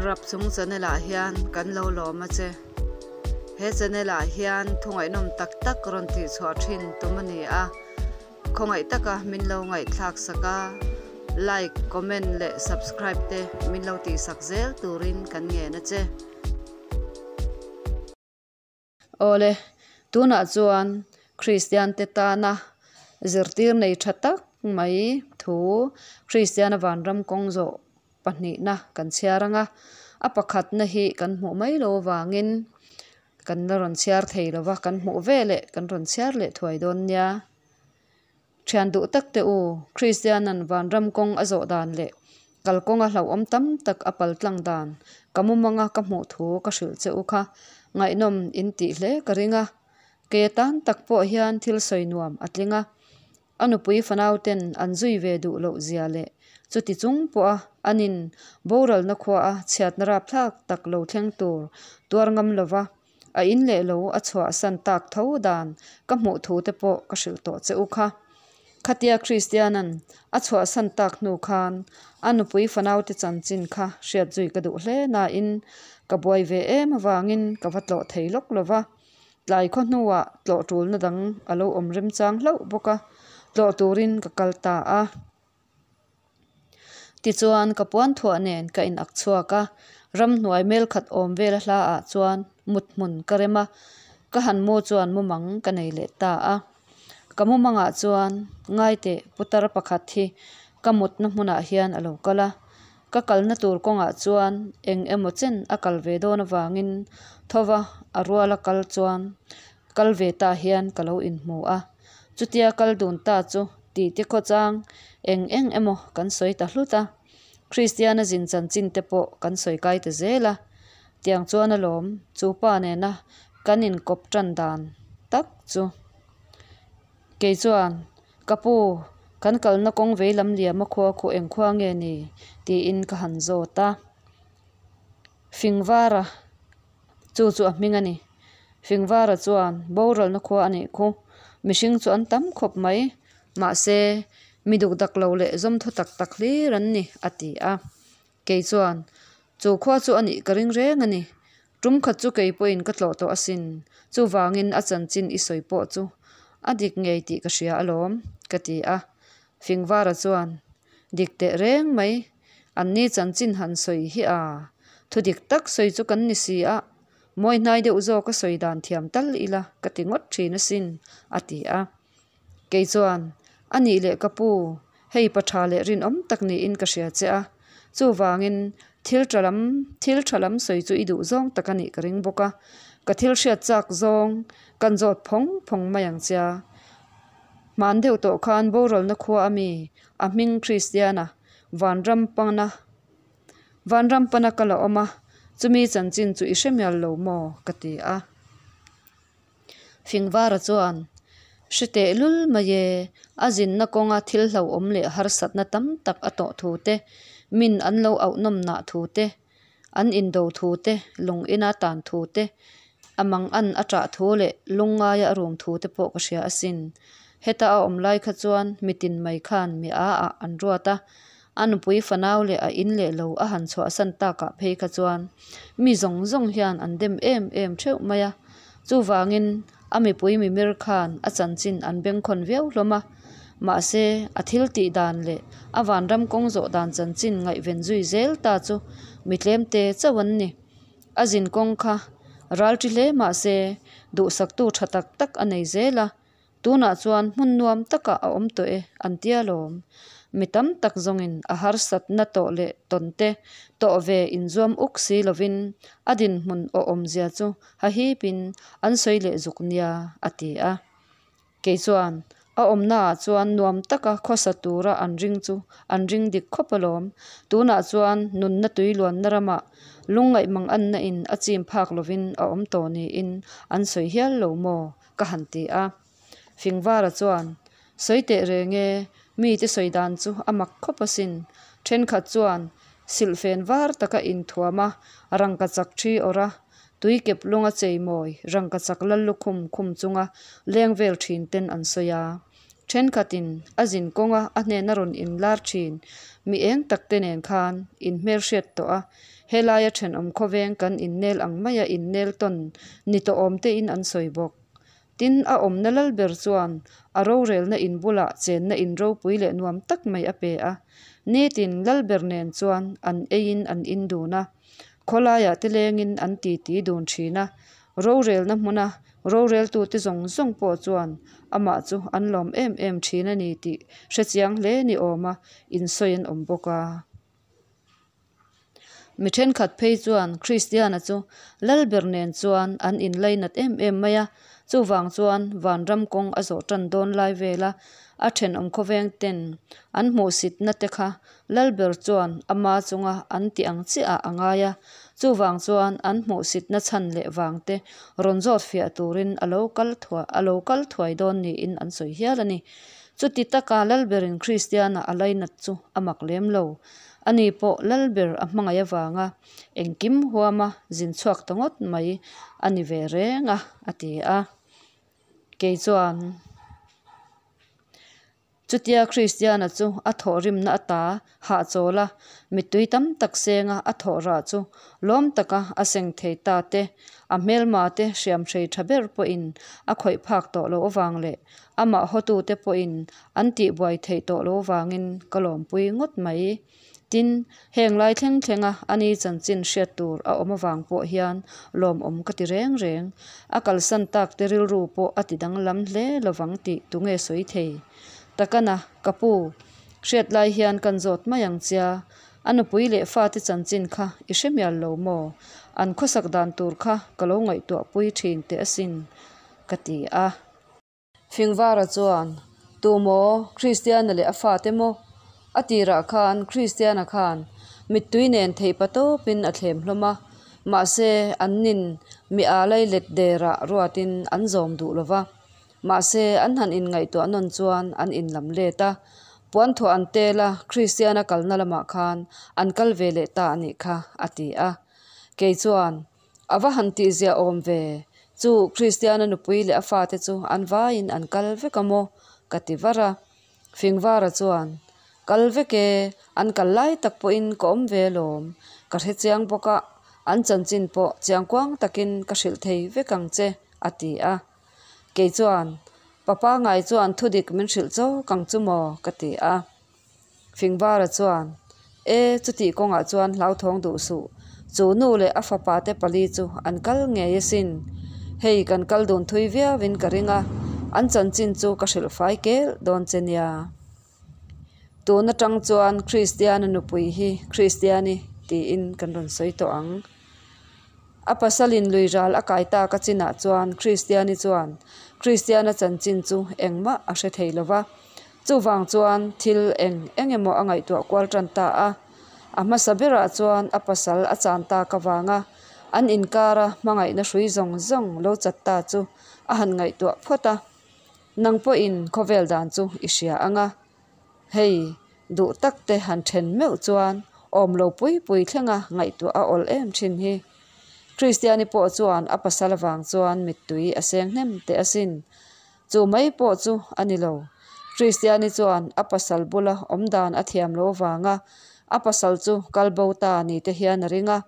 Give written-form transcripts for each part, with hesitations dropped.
Rapchung channel ah hian kan lo lawm a che. He channel ah hian thu ngaihnawm tak tak rawn tih chhuah thin tum a ni a. Khawngaih taka min lo ngaihthlak sak a, like, comment leh subscribe te min lo tih sak zel turin kan ngen a che. Awle, tunah chuan Kristian te tana zirtir nei tha tak mai thu Kristiana vanram kawng zawh pahnihna kan chhiar ang a, a pakhatna hi kan hmuh mai lo avangin kan la rawn chhiar thei lo va, kan hmuh ve leh kan rawn chhiar leh thuai dawn nia. Thian duh tak te u, Kristianan vanram kawng a zawh dan leh kalkawnga hlauhawm tam tak a pal tlang dan ka mumanga ka hmuh thu ka hrilh che u kha ngaihnawm in tih hle ka ring a. Ke tan tak pawh hian thil sawi nuam a tling a. A nupui fanau ten an zui ve duh loh zia leh chuti chung pawha an in boralna khua a chhiatna rapthlak tak lo thleng tur tuar ngam lova a in leh lo a chhuahsan tak tho dan ka hmuh thu te pawh ka hrilh tawh che u kha. Khatia Kristianan a chhuahsan tak hnu khan a nupui fanaute chanchin kha hriat zui ka duh hle nain ka buai ve em avangin ka va tlawh thei lawk lo va. Tlai khaw hnuah tlawh tulna dang a lo awm remchang hlauh bawk a, tlawh turin ka kal ta a. Tichuan ka puan thuah nen ka in ak chhuak a, ramhnuai mel khat awm vel a hla ah chuan mut hmun ka rem a, ka han mu chuan mumang ka nei leh ta a. Ka mumangah chuan ngaiteh putar pakhat hi ka mutna hmunah hian a lo kal a, ka kalna tur kawngah chuan eng emaw chen a kal ve dawn avangin thova a ruala kal chuan kal ve ta hian ka lo inhmu a. Chutia kal dun ta chu tih te khawchang eng eng emaw kan sawi ta hlut a, Kristiana zin chanchin te pawh kan sawi kai ta zel a, tiang chuan alawm chu pa nena kan inkawp tan dan tak chu. Kei chuan, Ka pu, kan kalna kawng vei lam liama khua khu eng khua nge ni? tiin ka han zawt a. Fingvara Chu chu a hming a ni. Fingvara chuan boralna khua a nih khu. Mihring chu an tam khawp mai. Mahse, mi duk dak lo leh zawm thaw tak tak hlir an ni, a ti a. Kei chuan, Chu khua chu a nih ka ring reng a ni. Tum khat chu kei pawhin ka tlawh tawh asin. Chuvangin a chanchin i sawi pawh chu a dik ngei tih ka hria alawm, ka ti a. Fingvara chuan, Dik teh reng mai. Anni chanchin han sawi hi a, thu dik tak sawi chu kan ni si a, mawi hnai deuh zawk a sawi dan thiam tal ila ka ti ngawt thin asin, a ti a. Kei chuan, A nih leh ka pu, hei pa tha leh rinawm tak niin ka hria che a, chuvangin thil tha lam thil tha lam sawi chu i duh zawng tak a nih ka ring bawk a, ka thil hriat chak zawng kan zawt phawng phawng mai ang che a. Hman deuh tawh khan boralna khua a mi, a hming Kristiana, Vanram pana Vanram pana ka la awm a, chumi chanchin chu i hre mial lo maw? ka ti a. Fingvara chuan, Hre teh lul mai e, a zinna kawnga thil hlauhawm leh harsatna tam tak a tawh thu te, min an lo auhnawm nah thu te, an indo thu te, lung ina tan thu te, a mangan a ṭah thu leh lungngaia a rum thu te pawh ka hria asin. Heta a awm lai kha chuan mitin mai khan mi a ah an ruat a, a nupui fanau leh a in leh lo a han chhuahsan takah phei kha chuan mi zawng zawng hian an dem em em theuh mai a. Chuvangin a mipui mimir khan a chanchin an bengkhawn viau hlawm a, mahse a thil tih dan leh a vanram kawng zawh dan chanchin ngaihven zui zel ta chu mi tlemte chauh an ni. A zin kawng kha ral ṭi hle mahse duhsaktu ṭha tak tak a nei zel a, tunah chuan hmun nuam takah a awm tawh e an tia lawm. Mi tam tak zawngin a harsatna tawh leh tawn te tawh ve inzuam uk si lovin a dinhmun awhawmzia chu hahipin an sawi leh zuk nia a ti a. Kei chuan a awmnaah chuan nuam taka khawsa tura an ring chu an ring dik khawp alawm. Tunah chuan nunna tui luanna ramah lungngaih mang anna in a chim phak lovin a awm tawh niin an sawi hial lo maw ka han ti a. Fingvara chuan, Sawi teh reng e, mite sawi dan chu a mak khawp asin. Thenkhat chuan silhfen var taka inthuam a, rangka chak thi awrh a, Tui kep lunga cheimawi rangkachak lal lukhum khum chunga leng vel thin ten an sawi a. Thenkhatin a zin kawnga a hnena rawn inlar thin mi eng tak te nen khan inhmelhriat tawh a, Helaia thenawm khawveng kan innel ang maia innel tawn ni tawh awm tein an sawi bawk. Tin, a awmna lal ber chuan a rorelna in bulah chenna in ropui leh nuam tak mai a pe a. Nitin lal ber nen chuan an eiin an in dun a, khawlaiah te lengin an titi dun thin a. Rorelna hmuna roreltute zawng zawng pawh chuan amah chu an lawm em em thin a ni tih hrechiang hle ni awma insawi an awm bawk a. Mi thenkhat phei chuan Kristiana chu Lalber nen chuan an inlainat em em mai a, chuvang chuan vanram kawng a zawh tan dawn lai vela a thenawm khawveng ten an hmuhsitna te kha Lalber chuan ama chunga an tih ang chiah ah a ngai a, chuvang chuan an hmuhsitna chhan leh vang te rawn zawt fiah turin a lo kal thuai a lo kal thuai dawn niin an sawi hial a ni. Chuti taka Lalberin Kristiana a lainat chu a mak lem lo. Ani pawh Lalber a hmangaih avanga engkim huama zin chhuak ta ngawt mai a ni ve reng a, a ti a. Kei chuan chutia Kristiana chu a thawhrimna ata hahchawl a, mittui tam tak senga a thawh rah chu lawm taka a seng thei ta te, a hmelma te hriamhrei tha ber pawhin a khawih phak tawh loh avang leh amah hawtute pawhin an tihbuai theih tawh loh avangin ka lawmpui ngawt mai. Tin, heng lai thleng thlenga a ni chanchin hriat tur a awm avang pawh hian lawmawm ka ti reng reng. A kalsan tak te rilru pawh a ti danglam hle lovang tih tunge sawi thei? Takana, ka pu, hriat lai hian kan zawt mai ang chia. A nupui leh fate chanchin kha i hre mial lo maw? An khawsak dan tur kha ka lo ngaihtuahpui thin teh asin, ka ti a. Fingvara chuan, Tu maw? Kristiana leh a fate maw? A tirah khan Kristiana khan mittui nen theih pa tawpin a thlem hlawm a, mahse an nin mi a lai let derah ruatin an zawm duh lo va. Mahse an han inngaihtuah nawn chuan an inlam let a, puanthuah an tel a, Kristiana kalna lamah khan an kal ve leh ta a nih kha, a ti a. Kei chuan, A va han tihziah awm ve, chu Kristiana nupui leh a fate chu an vaiin an kal vek a maw? ka ti var a. Fingvara chuan, Kal vek e, an kal lai tak pawhin ka awm ve alawm, ka hre chiang bawk a, an chanchin pawh chiangkuang takin ka hrilh thei vek ang che, a ti a. Kei chuan, Papa ngai chuan thudik min hrilh chawk ang chu maw? ka ti a. Fingvara chuan, E, chutih kawngah chuan hlauthawng duh suh. Chu nu leh a fapa te pali chu an kal ngei asin. Hei kan kal dun thui viauin ka ring a, an chanchin chu ka hrilh fai kel dawn che nia. Tun atang chuan Kristiana nupui hi Kristiani tiin kan rawn sawi tawh ang. A pasalin lui ral a kai tak a chinah chuan Kristiani chuan Kristiana chanchin chu engmah a hre thei lo va. Chuvang chuan thil eng eng emaw a ngaihtuah kual tan ta a. A hmasa berah chuan a pasal a chan tak avanga an inkara hmangaihna hrui zawng zawng lo chat ta chu a han ngaihtuah phawt a. Nang pawhin khawvel dan chu i hria ang a. Hei, duh tak te han then meuh chuan awm lo pui pui thlenga ngaihtuah a awl em thin hi. Kristiani pawh chuan a pasal avang chuan mittui a seng hnem teh asin. Chu mai pawh chu a ni lo. Kristiani chuan a pasal bula awm dan a thiam lo avanga a pasal chu kal bo ta ni te hian a ring a.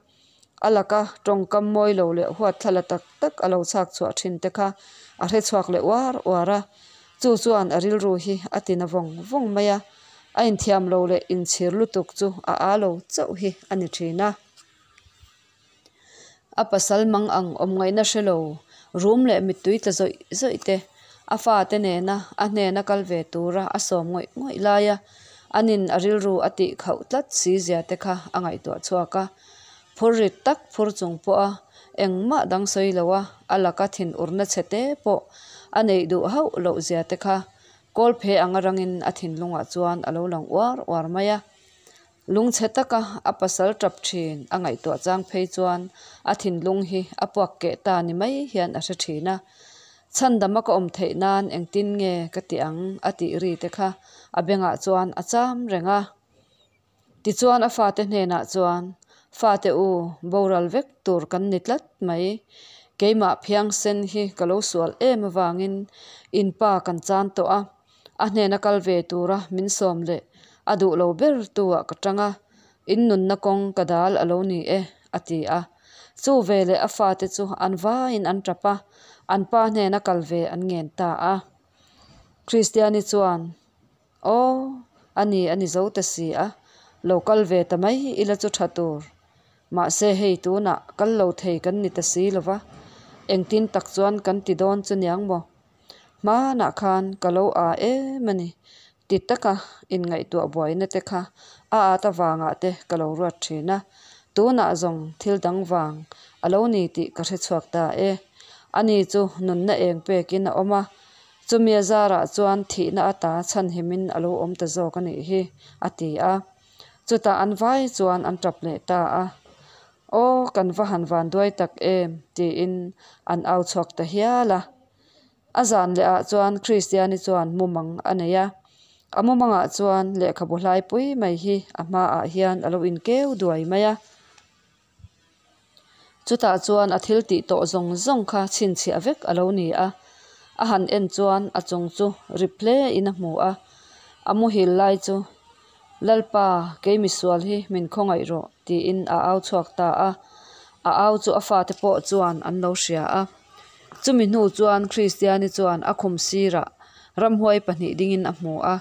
A laka tawngkam mawi lo leh huatthlala tak tak a lo chhak chhuah thin te kha a hre chhuak leh uar uar a. Chu chuan a rilru hi a tina vawng vawng mai a. A inthiam lo leh inchhir lutuk chu a aa lo chauh hi a ni thin a. A pasal mang ang awm ngaihna hre lo, rum leh mittui tla zawih zawih te, a fate nena a hnena kal ve tura a sawm ngawih ngawih laia anin a rilru a tih khauh tlat si zia te kha a ngaihtuah chhuak a. Phur rit tak phur chung pawha engmah dang sawi loa a laka thinurna chhe te pawh a neih duh hauh loh zia te kha kawlphe anga rangin a thinlungah chuan a lo lang uar uar mai a. Lungchhe taka a pasal tap thin a ngaihtuah chang phei chuan a thinlung hi a puak keh ta ni mai hian a hre thin a. Chhandama ka awm theih nan engtin nge ka ti ang a tih ri te kha a bengah chuan a cham reng a. Tichuan a fate hnenah chuan, Fate u, boral vek tur kan ni tlat mai. Keimah phiangsen hi ka lo sual em avangin in pa kan chan tawh a. A hnena kal ve tura min sawm leh a duh lo ber tu ah ka tang a. In nunna kawng ka dal a lo ni e, a ti a. Chu veleh a fate chu an vaiin an tap a, an pa hnena kal ve an ngen ta a. Kristiani chuan, Aw, a ni a ni zo ta si a, lo kal ve ta mai ila chu tha tur. Mahse hei tunah kal lo thei kan ni ta si lo va, engtin tak chuan kan ti dawn chu niang maw? Hmanah khan ka lo a em a ni, ti taka inngaihtuah buaina te kha a at avangah te ka lo ruat thin a, tunah zawng thil dang vang a lo ni tih ka hre chhuak ta e. Ani chu nunna eng pekin a awm a, chumi a zarah chuan thihna ata chhanhimin a lo awm ta zawk a nih hi, a ti a. Chutah an vai chuan an tap leh ta a. Aw, kan va han van duai tak em! tiin an au chhuak ta hial a. A zan leh ah chuan Kristiani chuan mumang a nei a. A mumangah chuan lehkhabu hlaipui mai hi a hmaah hian a lo inkeu duai mai a. Chutah chuan a thil tih tawh zawng zawng kha chhinchhiah vek a lo ni a. A han en chuan a chung chu rip hle in a hmu a. A muhil lai chu, Lalpa, kei misual hi min khawngaih rawh, tiin a au chhuak ta a. A au chu a fate pawh chuan an lo hria a. Chumi hnu chuan Kristiani chuan a khum sirah ramhuai pahnih dingin a hmu a.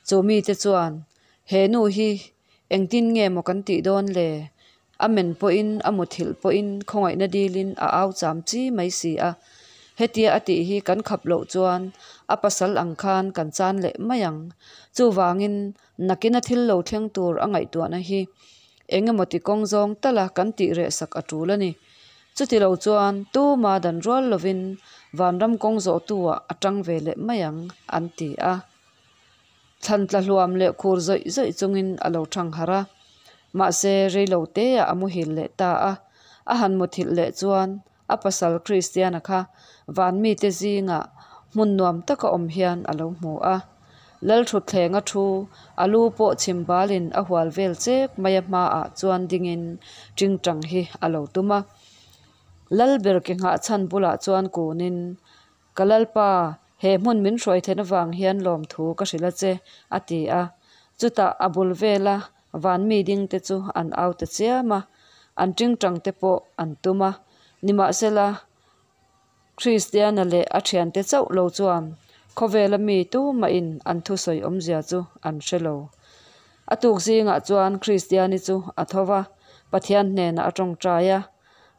Chu mite chuan, He nu hi Engtin nge maw kan tih dawn le? A men pawhin, a muthilh pawhin khawngaihna dilin a au cham chi mai si a. Hetia a tih hi kan khap loh chuan a pasal ang khan kan chan leh mai ang. Chuvangin, nakina thil lo thleng tur a ngaihtuahna hi eng emaw ti kawng zawng tala kan tih reh sak a tul a ni. Chuti lo chuan tuma dan rual lovin vanram kawng zawhtu-ah a tang ve leh mai ang, an ti a. Thlan tla hluam leh khur zawih zawih chungin a lo thang harh a, mahse reilo teah a muhil leh ta a. A han muthilh leh chuan a pasal Kristiana kha van mite zingah hmun nuam taka awm hian a lo hmu a. Lalthutthlenga thu a lu pawh chhim balin a hual vel chek mai a hmaah chuan dingin tingtang hi a lo tum a. Lalber ke nghahchhan bulah chuan kunin Ka Lalpa, he hmun min hruai theihna vang hian lawmthu ka hrilh a che, a ti a. Chutah a bul vela van mi ding te chu an au ta chiam a, an tingtang te pawh an tum a. Nimahsela, Kristiana leh a thiante chauh lo chuan khawvela mi tumahin an thusawi awmzia chu an hre lo. A tuk zingah chuan Kristiani chu a tho va, Pathian hnenah a tawngtai a.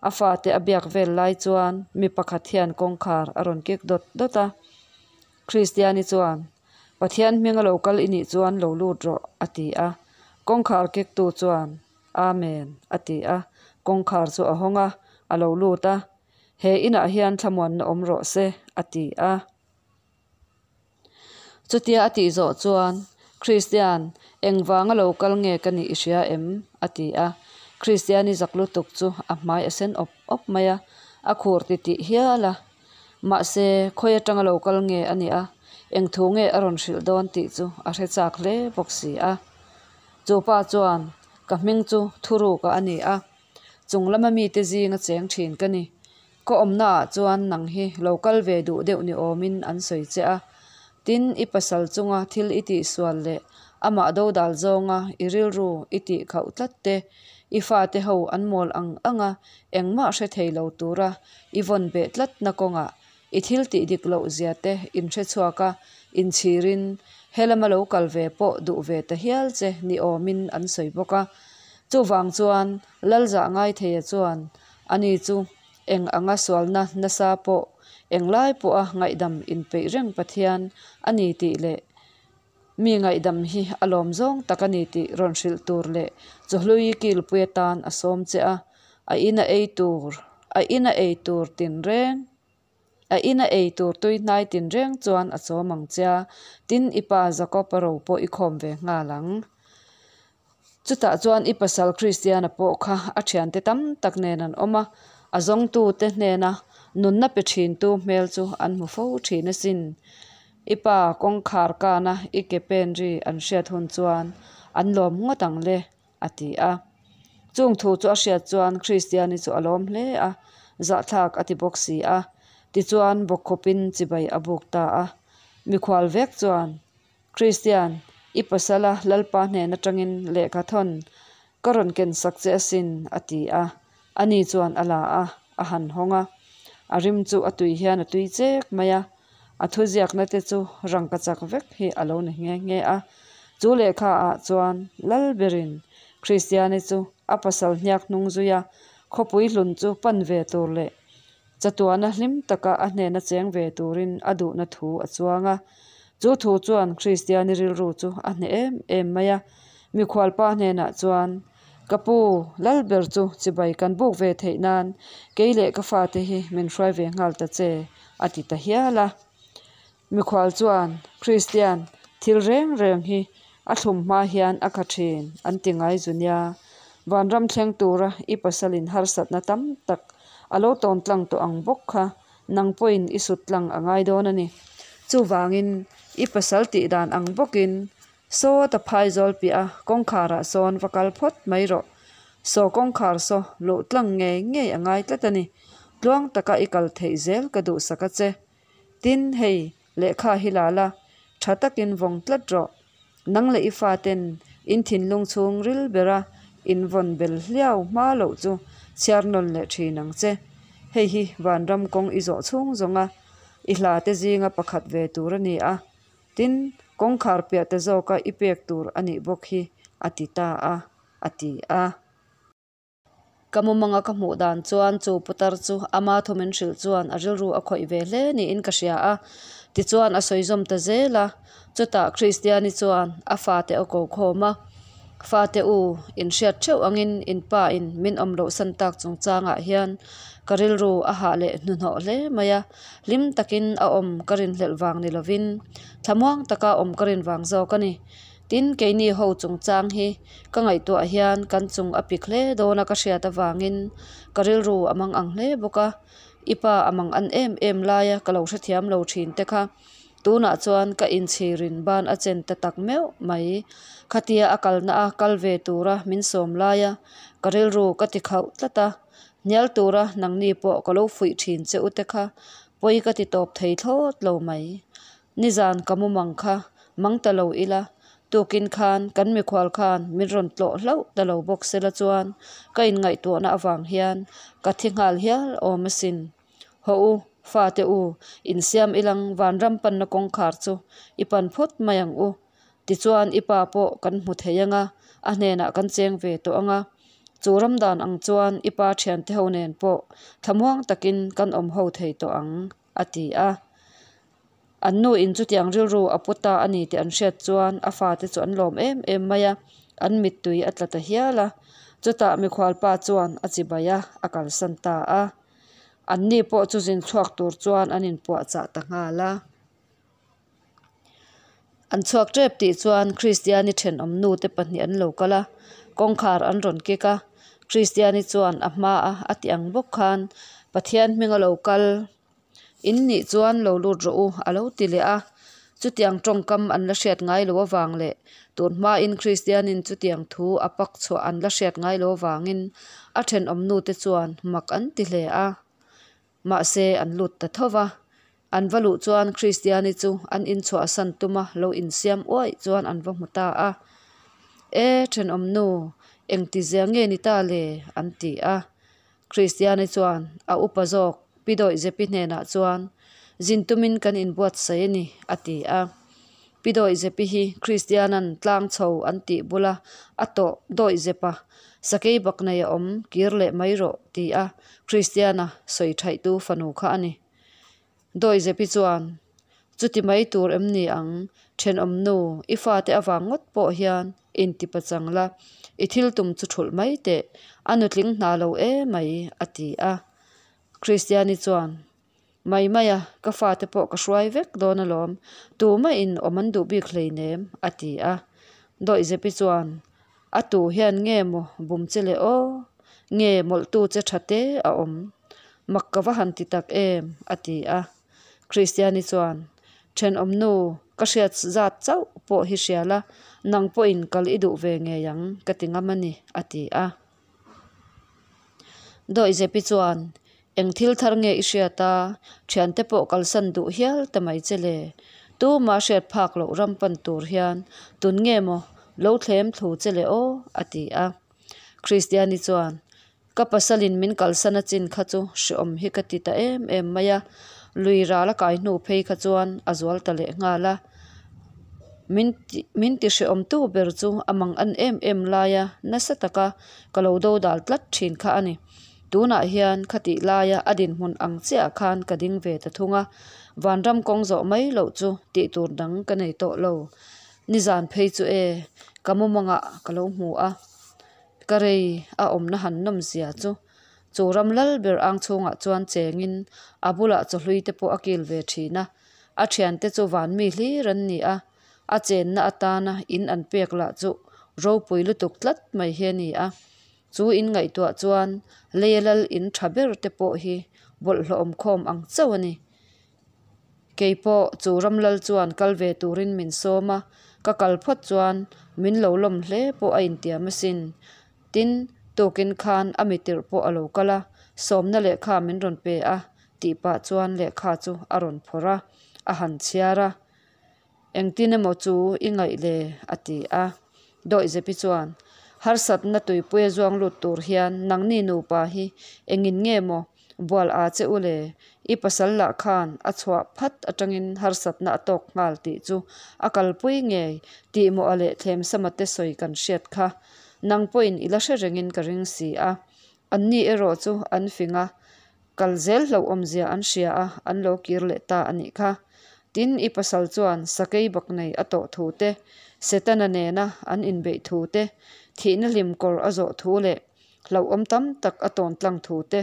A fate a biak vel lai chuan mi pakhat hian kawngkhar a rawn kik dawt dawt a. Kristiani chuan, Pathian hminga lo kal i nih chuan lo lut rawh, a ti a. Kawngkhar kiktu chuan, Amen, a ti a. Kawngkhar chu a hawng a, a lo lut a. He inah hian thlamuanna awm rawh se, a ti a. Chutia a tih zawh chuan, Kristian, engvanga lo kal nge ka nih i hria em? a ti a. Kristiani zak lutuk chu a hmai a sen awp awp mai a, a khur ti tih hial a. Mahse, khawi atanga lo kal nge a nih a, eng thu nge a rawn hrilh dawn tih chu a hre chak hle bawk si a. Chu pa chuan, Ka hming chu Thuruka a ni a, chung lama mite zinga cheng thin ka ni. Ka awmnaah chuan nang hi lo kal ve duh deuh ni awmin an sawi che a. Tin, i pasal chunga thil i tihsual leh amah dodal zawnga i rilru i tih khauh tlat te, i fate ho an mawl ang anga engmah hre thei lo tura i vawn beh tlatna kawngah i thil tih dik loh zia te inhre chhuak a, inchhirin helama lo kal ve pawh duh ve ta hial che ni awmin an sawi bawk a. Chuvang chuan Lalzah Ngaitheia chuan Ani chu eng anga sualna nasa pawh englai pawha ngaihdam inpeih reng Pathian a ni tih leh mi ngaihdam hi a lawm zawng tak a ni tih rawn hrilh tur leh chawhlui kilpui atan a sawm che a, a ina ei tur a ina ei tur tinreng a ina ei tur tui hnai tinreng chuan a chawm ang che a, tin i pa Jakob-a ro pawh i khawm ve nghal ang. Chutah chuan i pasal Kristiana pawh kha a thiante tam tak nen an awm a, a zawngtute hnena nunna pe thintu hmel chu an hmu fo thin asin. I pa kawngkhar kana i ke pen ri an hriat hun chuan an lawm ngawt ang le, a ti a. Chung thu chu a hriat chuan Kristiani chu a lawm hle a, zahthlak a ti bawk si a. Tichuan bawkkhawpin chibai a buk ta a. Mikhual vek chuan Kristian, i pasala Lalpa hnen atangin lehkha thawn Ka rawn kensak che asin, a ti a. Ani chuan a la a, a han hawng a. A rim chu a tui hian a tui chek mai a. A thuziakna te chu rangkachak vek hi a lo ni nghe nghe a. Chu lehkha ah chuan Lalberin Kristiani chu a pasal hniak hnung zui a, khawpui hlun chu pan ve tur leh chatuana hlim taka a hnena cheng ve turin a duhna thu a chuang a. Chu thu chuan Kristiani rilru chu a hneh em em mai a. Mikhualpa hnenah chuan, Ka pu, Lalber chu chibai kan buk ve theih nan kei leh ka fate hi min hruai ve nghal ta che, a ti ta hial a. Mikhual chuan, Kristian, thil reng reng hi a thlum hma hian a kha thin, an ti ngai zu nia. Vanram thleng tura i pasalin harsatna tam tak a lo tawn tlang tawh ang bawk kha nang pawhin i sut tlang a ngai dawn a ni. Chuvangin, i pasal tih dan ang bawkin Saw ta phaizawl piah a kawngkharah sawn va kal phawt mai rawh. Saw kawngkhar saw luh tlang ngei ngei a ngai tlat a ni. Tluang taka i kal theih zel ka duhsak a che. Tin, hei, lehkha hi la la, tha takin vawng tlat rawh. Nang leh i faten in thinlung chhung ril bera in vawn bel hliau hma loh chu chhiar nawn leh thin ang che. Hei hi vanram kawng i zawh chhung zawnga i hla te zinga pakhat ve tur a ni a. Tin, kawngkhar piah te zawka i pek tur a nih bawk hi, a ti ta a, a ti a. Ka mumanga ka hmuh dan chuan chu putar chu ama thu min hrilh chuan a rilru a khawih ve hle niin ka hria a. Tichuan a sawi zawm ta zel a, chutah Kristiani chuan a fate a ko khawm a, Fate u, in hriat theuh angin in pa in min awm loh san tak chungchangah hian ka rilru a hah leh hnuhnawh hle mai a, hlim takin a awm ka rinhlelh vang ni lovin thlamuang taka awm ka rin vang zawk a ni. Tin, keini ho chungchang hi ka ngaihtuah hian kan chung a pik hle dawn a ka hriat avangin ka rilru a mang ang hle bawk a, i pa a mang an em em laia ka lo hrethiam lo thin te kha tunah chuan ka inchhirin ban a chen ta tak meuh mai. Khatia a kalna a kal ve tura min sawm laia ka rilru ka ti khauh tlat a, hnial tura nangni pawh ka lo fuih thin che u te kha pawi ka ti tawp thei thlawt lo mai. Nizan ka mu mang kha mang ta lo ila, tukin khan kan mikhual khan min rawn tlawh hlauh ta lo bawk sela chuan ka inngaihtuahna avang hian ka thi nghal hial awm asin. Hawh u, fate u, insiam ilang vanram panna kawngkhar chu i pan phawt mai ang u. Tichuan i pa pawh kan hmu thei anga, a hnenah kan cheng ve tawh anga, chu ram dan ang chuan i pa thiante ho nen pawh thlamuang takin kan awm ho thei tawh ang, a ti a. An nu in chutiang rilru a pu ta a ni tih an hriat chuan a fate chu an lawm em em mai a, an mittui a tla ta hial a. Chutah mikhualpa chuan a chibai a, a kalsan ta a. Anni pawh chu zin chhuak tur chuan an inpuahchah ta nghal a. An chhuak tep tih chuan Kristiani thenawm nute pahnih an lo kal a, kawngkhar an rawn kik a. Kristiani chuan a hma a a ti ang bawk khan Pathian hming a lo kal. In nih chuan lo lut rawh u a lo ti leh a. Chutiang tawngkam an la hriat ngai lo avang leh tun hmain Kristianin chutiang thu a pak chhuah an la hriat ngai lo avangin a thenawm nute chuan mak an ti hle a. Mahse an lut ta tho va. An va luh chuan Kristiani chu an inchhuahsan tuma lo insiam uaih chuan an va hmu ta a. E, thenawm nu, engtizia nge ni ta le? an ti a. Kristiani chuan a upa zawk Pi Dawihzepi hnenah chuan, Zin tumin kan inbuatsaih a ni, a ti a. Pi Dawihzepi hi Kristianan tlang chho an tih bula a tawh Dawihzepa sakei bak nei a awm kir leh mai rawh ti a Kristiana sawi thaihtu fanu kha a ni. Dawihzepi chuan, Chuti mai tur em ni ang, thenawm nu, i fate avang ngawt pawh hian inti pachang la, i thil tum chu thulh mai teh, a nutling hna lo e mai, a ti a. Kristiani chuan, Mai mai a, ka fate pawh ka hruai vek dawn alawm, tumahin awm an duh bik hleinem, a ti a. Dawihzepi chuan, A tu hian nge maw bum che le aw? Nge mawlhtu che tha te a awm? Mak ka va han ti tak em? a ti a. Kristiani chuan, Thenawm nu, ka hriat zat chauh pawh hi hria la, nang pawhin kal i duh ve ngei ang ka ti ngam a ni, a ti a. Dawihzepi chuan, Eng thil thar nge i hriat a, thiante pawh kalsan duh hial ta mai che le? Tuma hriat phak loh ram pan tur hian tun nge maw lo thlem thlu che le aw? a ti a. Kristiani chuan, Ka pasalin min kalsan a chin kha chu hreawm hi ka ti ta em em mai a, lui ral a kai hnu phei kha chuan a zual ta leh nghal a. Min min ti hreawmtu ber chu a mang an em em laia nasa taka ka lo dodal tlat thin kha a ni. Tunah hian khatih laia a dinhmun ang chiahah khan ka ding ve ta thung a, vanram kawng zawh mai loh chu tih tur dang ka nei tawh lo. Nizan phei chu e, ka mumangah ka lo hmu a, ka rei a awmna han nawm zia chu. Chu ram lal ber ang chhungah chuan chengin a bulah chawhlui te pawh a kil ve thin a, a thiante chu van mi hlir an ni a, a chenna atana in an pek lah chu ropui lutuk tlat mai hi a ni a. Chu in ngaihtuah chuan leia lal in tha ber te pawh hi bawlhhlawh awmkhawm ang chauh a ni. Kei pawh chu ram lal chuan kal ve turin min sawm a, ka kal phawt chuan min lo lawm hle pawh a intiam asin. Tin, tukin khan a mitirh pawh a lo kal a, sawmna lehkha min rawn pe a tih pah chuan lehkha chu a rawn phawrh a, a han chhiar a. Engtin emaw chu i ngaih le? a ti a. Dawihzepi chuan, Harsatna tuipuia zuang lut tur hian nangni nupa hi engin nge maw bual a che u le? I pasal lah khan a chhuah phat atangin harsatna a tawk nghal tih chu a kalpui ngei tih mawh a leh thlemsama te sawi kan hriat kha. Nang pawhin i la hre rengin ka ring si a. Anni erawh chu an fing a, Kal zel hlauhawmzia an hria a, an lo kir leh ta a nih kha. Tin, i pasal chuan sakei bak nei a tawh thu te, Setana nena an inbeih thu te, thihna hlim kawr a zawh thu leh hlauhawm tam tak a tawn tlang thu te,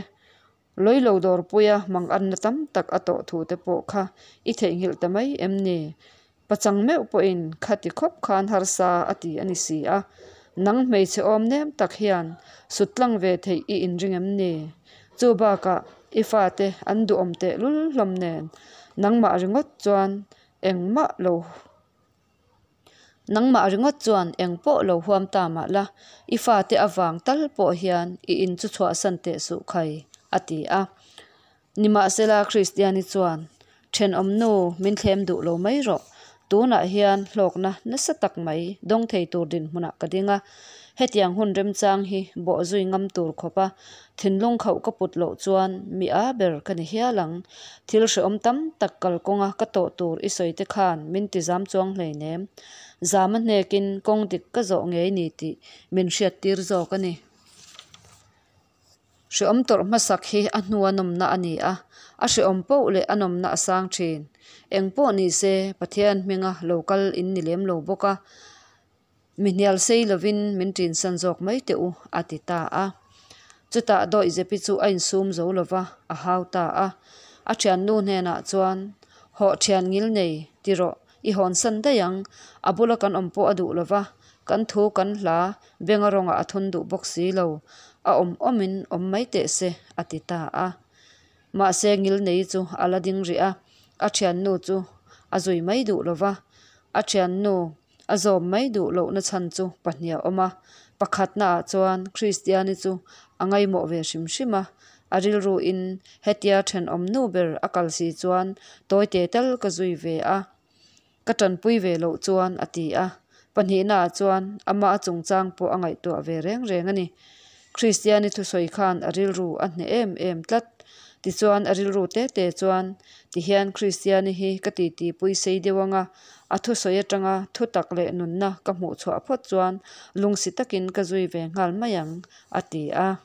lawilo dawrpuia manganna tam tak a tawh thu te pawh kha i theihnghilh ta mai em ni? Pachang meuh pawhin khati khawp khan harsa a ti a ni si a, nang hmeichhe awm nem tak hian sut tlang ve theih i inring em ni? Chu bakah i fate an duhawm tehlul hlawm nen nangmah ringawt chuan engmah lo nangmah ringawt chuan eng pawh lo huam ta mah la, i fate avang tal pawh hian i in chu chhuahsan teh suh khai, a ti a. Nimahsela Kristiani chuan, Thenawmnu, min thlem duh lo mai rawh. Tunah hian hlawkna nasa tak mai dawng thei tur dinhmunah ka ding a. Hetiang hun remchang hi bawhzui ngam tur khawpa thinlung khauh ka put loh chuan mi a ber ka ni hial ang. Thil hrehawm tam tak kalkawnga ka tawh tur i sawi te khan min ti zam chuang hleinem. Zama hnekin kawng dik ka zawh ngei ni tih min hriattir zawk a ni. Hreawm tawrh hmasak hi a hnua nawmna a ni a, a hreawm poh leh a nawmna a sang thin. Eng pawh ni se, Pathian hminga lo kal in ni lem lo bawk a, mi hnial sei lovin min tinsan zawk mai teh u, a ti ta a. Chutah Dawihzepi chu a insum zo lo va, a hau ta a. A thiannu hnenah chuan, Hawh thian ngil nei, ti rawh, i hawnsan daih ang, a bula kan awm pawh a duh lo va, kan thu kan hla Benga rawngah a thun duh bawk si lo, a awm awmin awm mai teh se, a ti ta a. Mahse Ngilnei chu a la ding rih a, a thiannu chu a zui mai duh lo va. A thiannu a zawm mai duh lohna chhan chu pahnih a awm a, pakhatnaah chuan Kristiani chu a ngaimawh ve hrim hrim a, a rilruin hetia thenawmnu ber a kal si chuan tawite tal ka zui ve a. Ka tanpui ve loh chuan a ti a, pahnihnaah chuan amah a chungchang pawh a ngaihtuah ve reng reng a ni. Kristiani thusawi khan a rilru a hneh em em tlat. Tichuan a rilru te te chuan, Tihian Kristiani hi ka titipui sei deuh anga, a thusawi atanga thu tak leh nunna ka hmuh chhuah phawt chuan lungsi takin ka zui ve nghal mai ang, a ti a.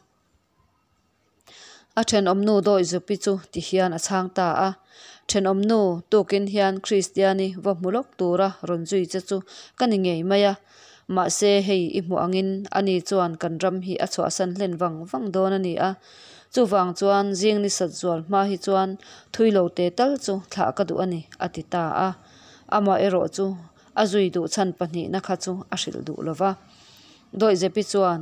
A thenawmnu Dawihzupi chu ti hian a chhang ta a, Thenawmnu, tukin hian Kristiani va hmu lawk tura rawn zui che chu ka ni ngei mai a. Mahse, hei i hmuh angin ani chuan kan ram hi a chhuahsan hlen vang vang dawn a ni a. Chuvang chuan zing ni sat zual hma hi chuan thui lo te tal chu thlah ka duh a ni, a ti ta a. Amaherawh chu a zui duh chhan pahnihna kha chu a hrilh duh lo va. Dawihzepi chuan,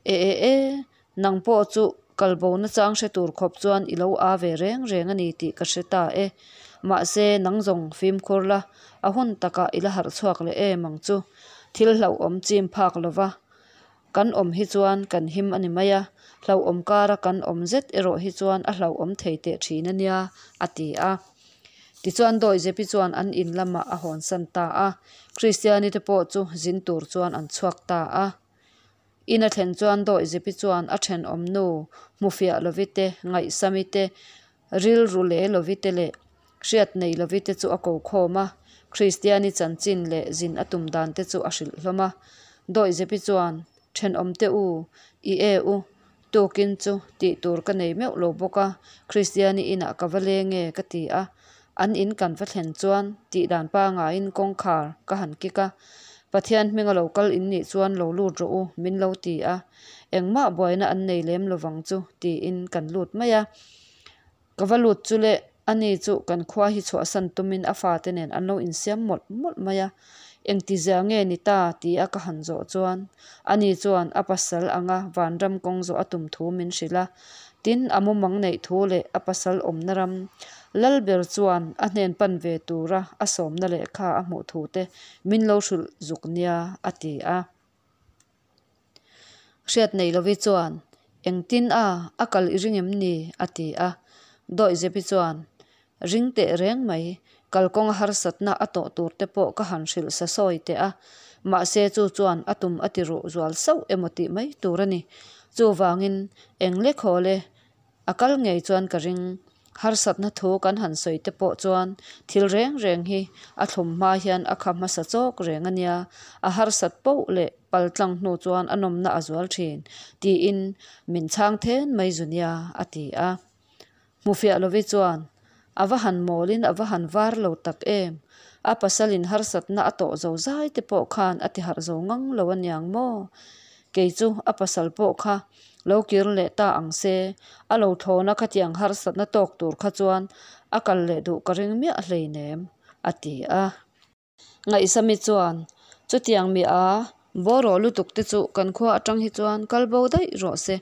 E e e, nang pawh chu kalbo nachang hre tur khawp chuan i lo a ve reng reng a ni tih ka hre ta e. Mahse, nang zawng fimkhur la, a hun takah i la harh chhuak leh em ang chu. Thil hlauhawm chim phak lova kan awm hi chuan kan him a ni mai a, hlauhawm kara kan awm zet erawh hi chuan a hlauhawm thei teh thin a nia, a ti a. Tichuan Dawihzepi chuan an in lamah a hawnsan ta a, Kristiani te pawh chu zin tur chuan an chhuak ta a. In a thlen chuan Dawihzipi chuan a thenawm nu hmufiah lovi te, ngaihsami te, rilru le lovi te leh hriat nei lovi te chu a ko khawm a. Kristiani chanchin leh zin a tum dan te chu a hrilh hlawm a. Dawihzipi chuan, Thenawm te u, i e u, tukin chu tih tur ka nei meuh lo bawk a, Kristiani inah ka va leng e ka ti a. An in kan va thlen chuan tih dan pangaiin kawngkhar ka han kik a, Pathian hminga lo kal in nih chuan lo lut rawh u min lo ti a, engmah buaina an nei lem lovang chu tiin kan lut mai a. Ka va lut chu le, ani chu kan khua hi chhuahsan tumin a fate nen an lo insiam mawlh mawlh mai a, engtizia nge ni ta tia ka han zawh chuan ani chuan a pasal anga vanram kawng zawh a tum thu min hrilh a, tin a mumang neih thu leh a pasal awmna ram Lalber chuan a hnen pan ve tura a sawmna lehkha a hmuh thu te min lo hrilh zuk nia a ti a. Hriat nei lovi chuan, Engtin a, a kal i ring em ni? a ti a. Dawihzepi chuan, Ring teh reng mai, kalkawnga harsatna a tawh tur te pawh ka han hrilh sa sawi teh a, mahse chu chuan a tum a ti ruh zual sauh emaw tih mai tur a ni. Chuvangin, eng lekhawl e, A kal ngei chuan ka ring. Harsatna thu kan han sawi te pawh chuan thil reng reng hi a thlum hma hian a kha hmasa chawk reng a nia, a harsat poh leh paltlang hnu chuan a nawmna a zual thin, tiin min chhang then mai zu nia, a ti a. Hmufiah lovi chuan, A va han mawlin a va han var lo tak em! A pasalin harsatna a tawh zo zai te pawh khan a ti harh zo ngang lo a niang maw? Kei chu a pasal pawh kha lo kir leh ta ang se, a lo thlawna khatiang harsatna tawk tur kha chuan a kal leh duh ka ring miah hleinem, a ti a. Ngaihsami chuan, Chutiang mi a, bawraw lutuk te chu kan khua atang hi chuan kal bo daih rawh se.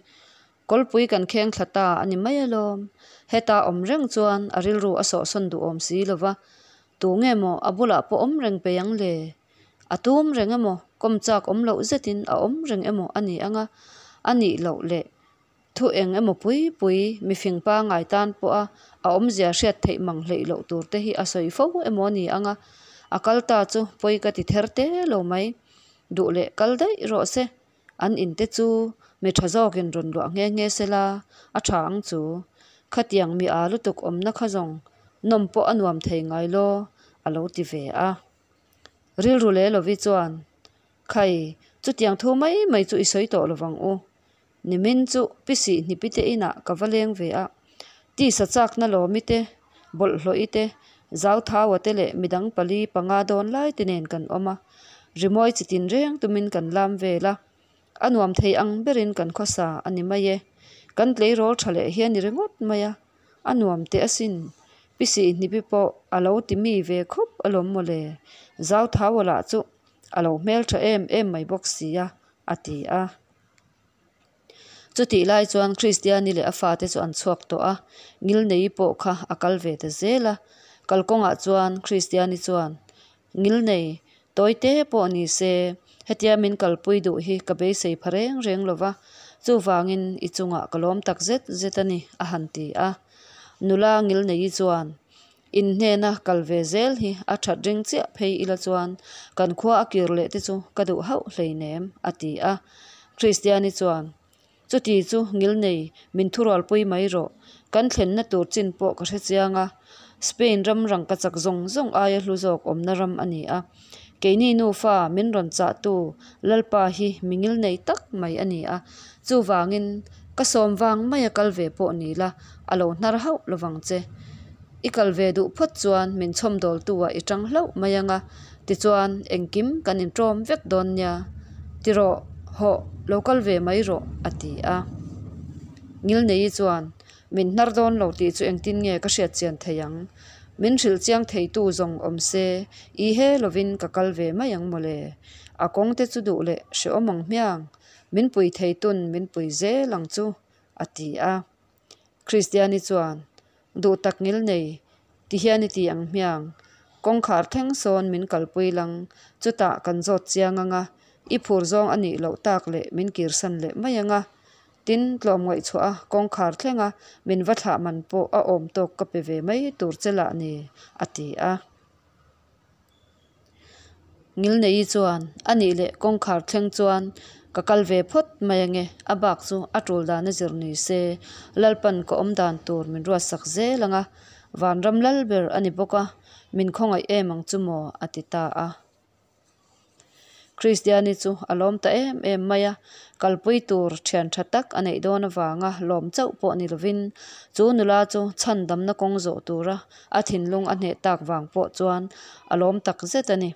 Kawlpui kan kheng thla ta a ni mai alawm. Heta awm reng chuan a rilru a sawhsawn duhawm si lo va, tu nge maw a bulah pawh awm reng peih ang le? A tum reng emaw, kawm chak awm loh zetin a awm reng emaw a ni ang a, a nih loh leh thu eng emaw pui pui mifing pangngai tan pawha a awmzia hriat theih mang hleih loh tur te hi a sawi fo emaw a ni ang a, a kal ta chu pawi ka ti ther te lo mai. Duh leh kal daih rawh se, an in te chu mi tha zawkin rawn luah nghe nghe se la, a tha ang chu. Khatiang mi aa lutuk awmna kha zawng nawm pawh a nuam thei ngai law, a lo ti ve a. Rilru leh lovi chuan, Khai, chutiang thu mai mai chu i sawi tawh lovang u. Nimin chu pi sih hnipi te inah ka va leng ve a. Tisa chakna lawmi te, bawlhhlawhi te, zauthaua te leh midang pali panga dawn lai te nen kan awm a. Rimawi chitin reng tumin kan lam vel a. A nuam thei ang berin kan khawsa a ni mai e. Kan tleirawl tha leh hi a ni ringawt mai a. A nuam teh asin. Pi Sihnipi pawh a lo ti mi ve khawp alawm mawle. Zauthaua lah chu a lo hmeltha em em mai bawk si a, a ti a. Chutih lai chuan Kristiani leh a fate chu an chhuak tawh a, Ngilneii pawh kha a kal ve ta zel a. Kalkawngah chuan Kristiani chuan, Ngilnei, tawite pawh ni se, hetia min kalpui duh hi ka beisei pha reng reng lo va, chuvangin i chungah ka lawm tak zet zet a ni, a han ti a. Nula Ngilneii chuan, In hnena kal ve zel hi a that ring chiah phei ila chuan kan khua a kir leh te chu ka duh hauh hleinem, a ti a. Kristiani chuan, Chuti chu ngilnei min thurualpui mai rawh, kan thlenna tur chin pawh ka hre chiang a, Spain ram rangkachak zawng zawng aia hlu zawk awmna ram a ni a. Keini nufa min rawn chahtu Lalpa hi mi ngilnei tak mai a ni a, chuvangin ka sawm vang maia kal ve pawh ni la, a lo hnar hauh lovang che. I kal ve duh phawt chuan min chhawmdawltu-ah i tang hlauh mai ang a, tichuan engkim kan inṭawm vek dawn nia. Ti rawh, hawh, lo kal ve mai rawh, a ti a. Ngilneii chuan, Min hnar dawn lo tih chu engtin nge ka hriat chian thei ang? Min hrilh chiang theitu zawng awm se, i he lovin ka kal ve mai ang mawle. A kawng te chu duh leh hrehawm ang hmiang, min pui theitun min pui zel ang chu, a ti a. Kristiani chuan, Duh tak ngil nei, ti hian i ti ang hmiang. Kawngkhar thleng sawn min kalpui lang, chutah kan zawt chiang ang a, i phur zawng a nih loh tak leh min kirsan leh mai ang a. Tin, tlawmngaih chhuah a kawngkhar thleng a, min va thlah man pawh a awm tawk ka pe ve mai tur che lah ni, a ti a. Ngilneii chuan, A nih leh kawngkhar thleng chuan Ka kal ve phawt mai ange, a bak chu a tul dan a zir ni se, Lalpan ka awm dan tur min ruatsak zel anga, vanram lal ber a ni bawk a, min khawngaih em ang chu maw a ti ta a. Kristiani chu a lawm ta em em mai a, kalpui tur thian tha tak a neih dawn avanga lawm chauh pawh ni lovin chu nula chu chhandamna kawng zawh tura a thinlung a hneh tak vang pawh chuan a lawm tak zet a ni.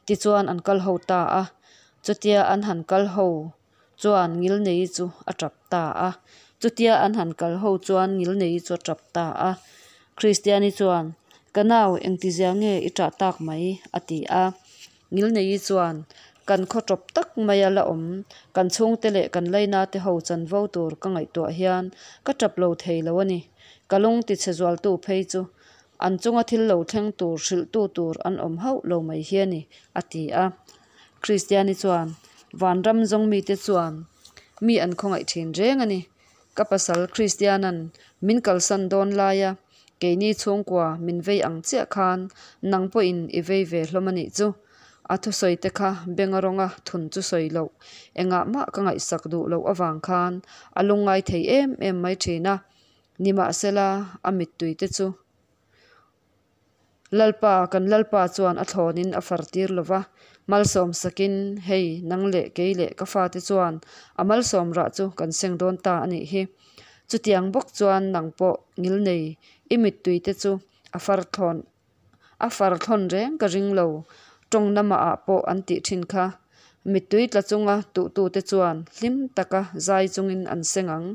Tichuan an kal ho ta a, chutia an han kal ho chuan Ngilneii chu a tap ta a, chutia an han kal ho chuan Ngilneii chu a tap ta a. Kristiani chuan, Ka nau, engtizia nge i tah tak mai? a ti a. Ngilneii chuan, Kan khaw tawp tak maia la awm, kan chhungte leh kan lainate ho chanvo tur ka ngaihtuah hian ka tap lo thei lo a ni. Ka lung tichhe zualtu phei chu an chunga thil lo thleng tur hrilhtu tur an awm hauh lo mai hi a ni, a ti a. Kristiani chuan, Vanram zawng mite chuan mi an khawngaih thin reng a ni. Ka pasal Kristiana'n min kalsan dawn laia keini chhungkua min vei ang chiah khan nang pawhin i vei ve hlawm a nih chu. A thusawi te kha benga rawnga thun chu sawi loh, engah mah ka ngaihsak duh loh avang khan a lungngai thei em em mai thin a. Nimahsela, a mittui te chu Lalpa, kan Lalpa chuan a thlawnin a far tir lo va, malsawm sakin, Hei, nang leh kei leh ka fate chuan a malsawm rah chu kan seng dawn ta a nih hi. Chutiang bawk chuan nang pawh ngilnei i mittui te chu a far thlawn a far thlawn reng ka ring lo, tawng namah ah pawh an tih thin kha. Mittui tla chunga tuhtute chuan hlim taka zai chungin an seng ang,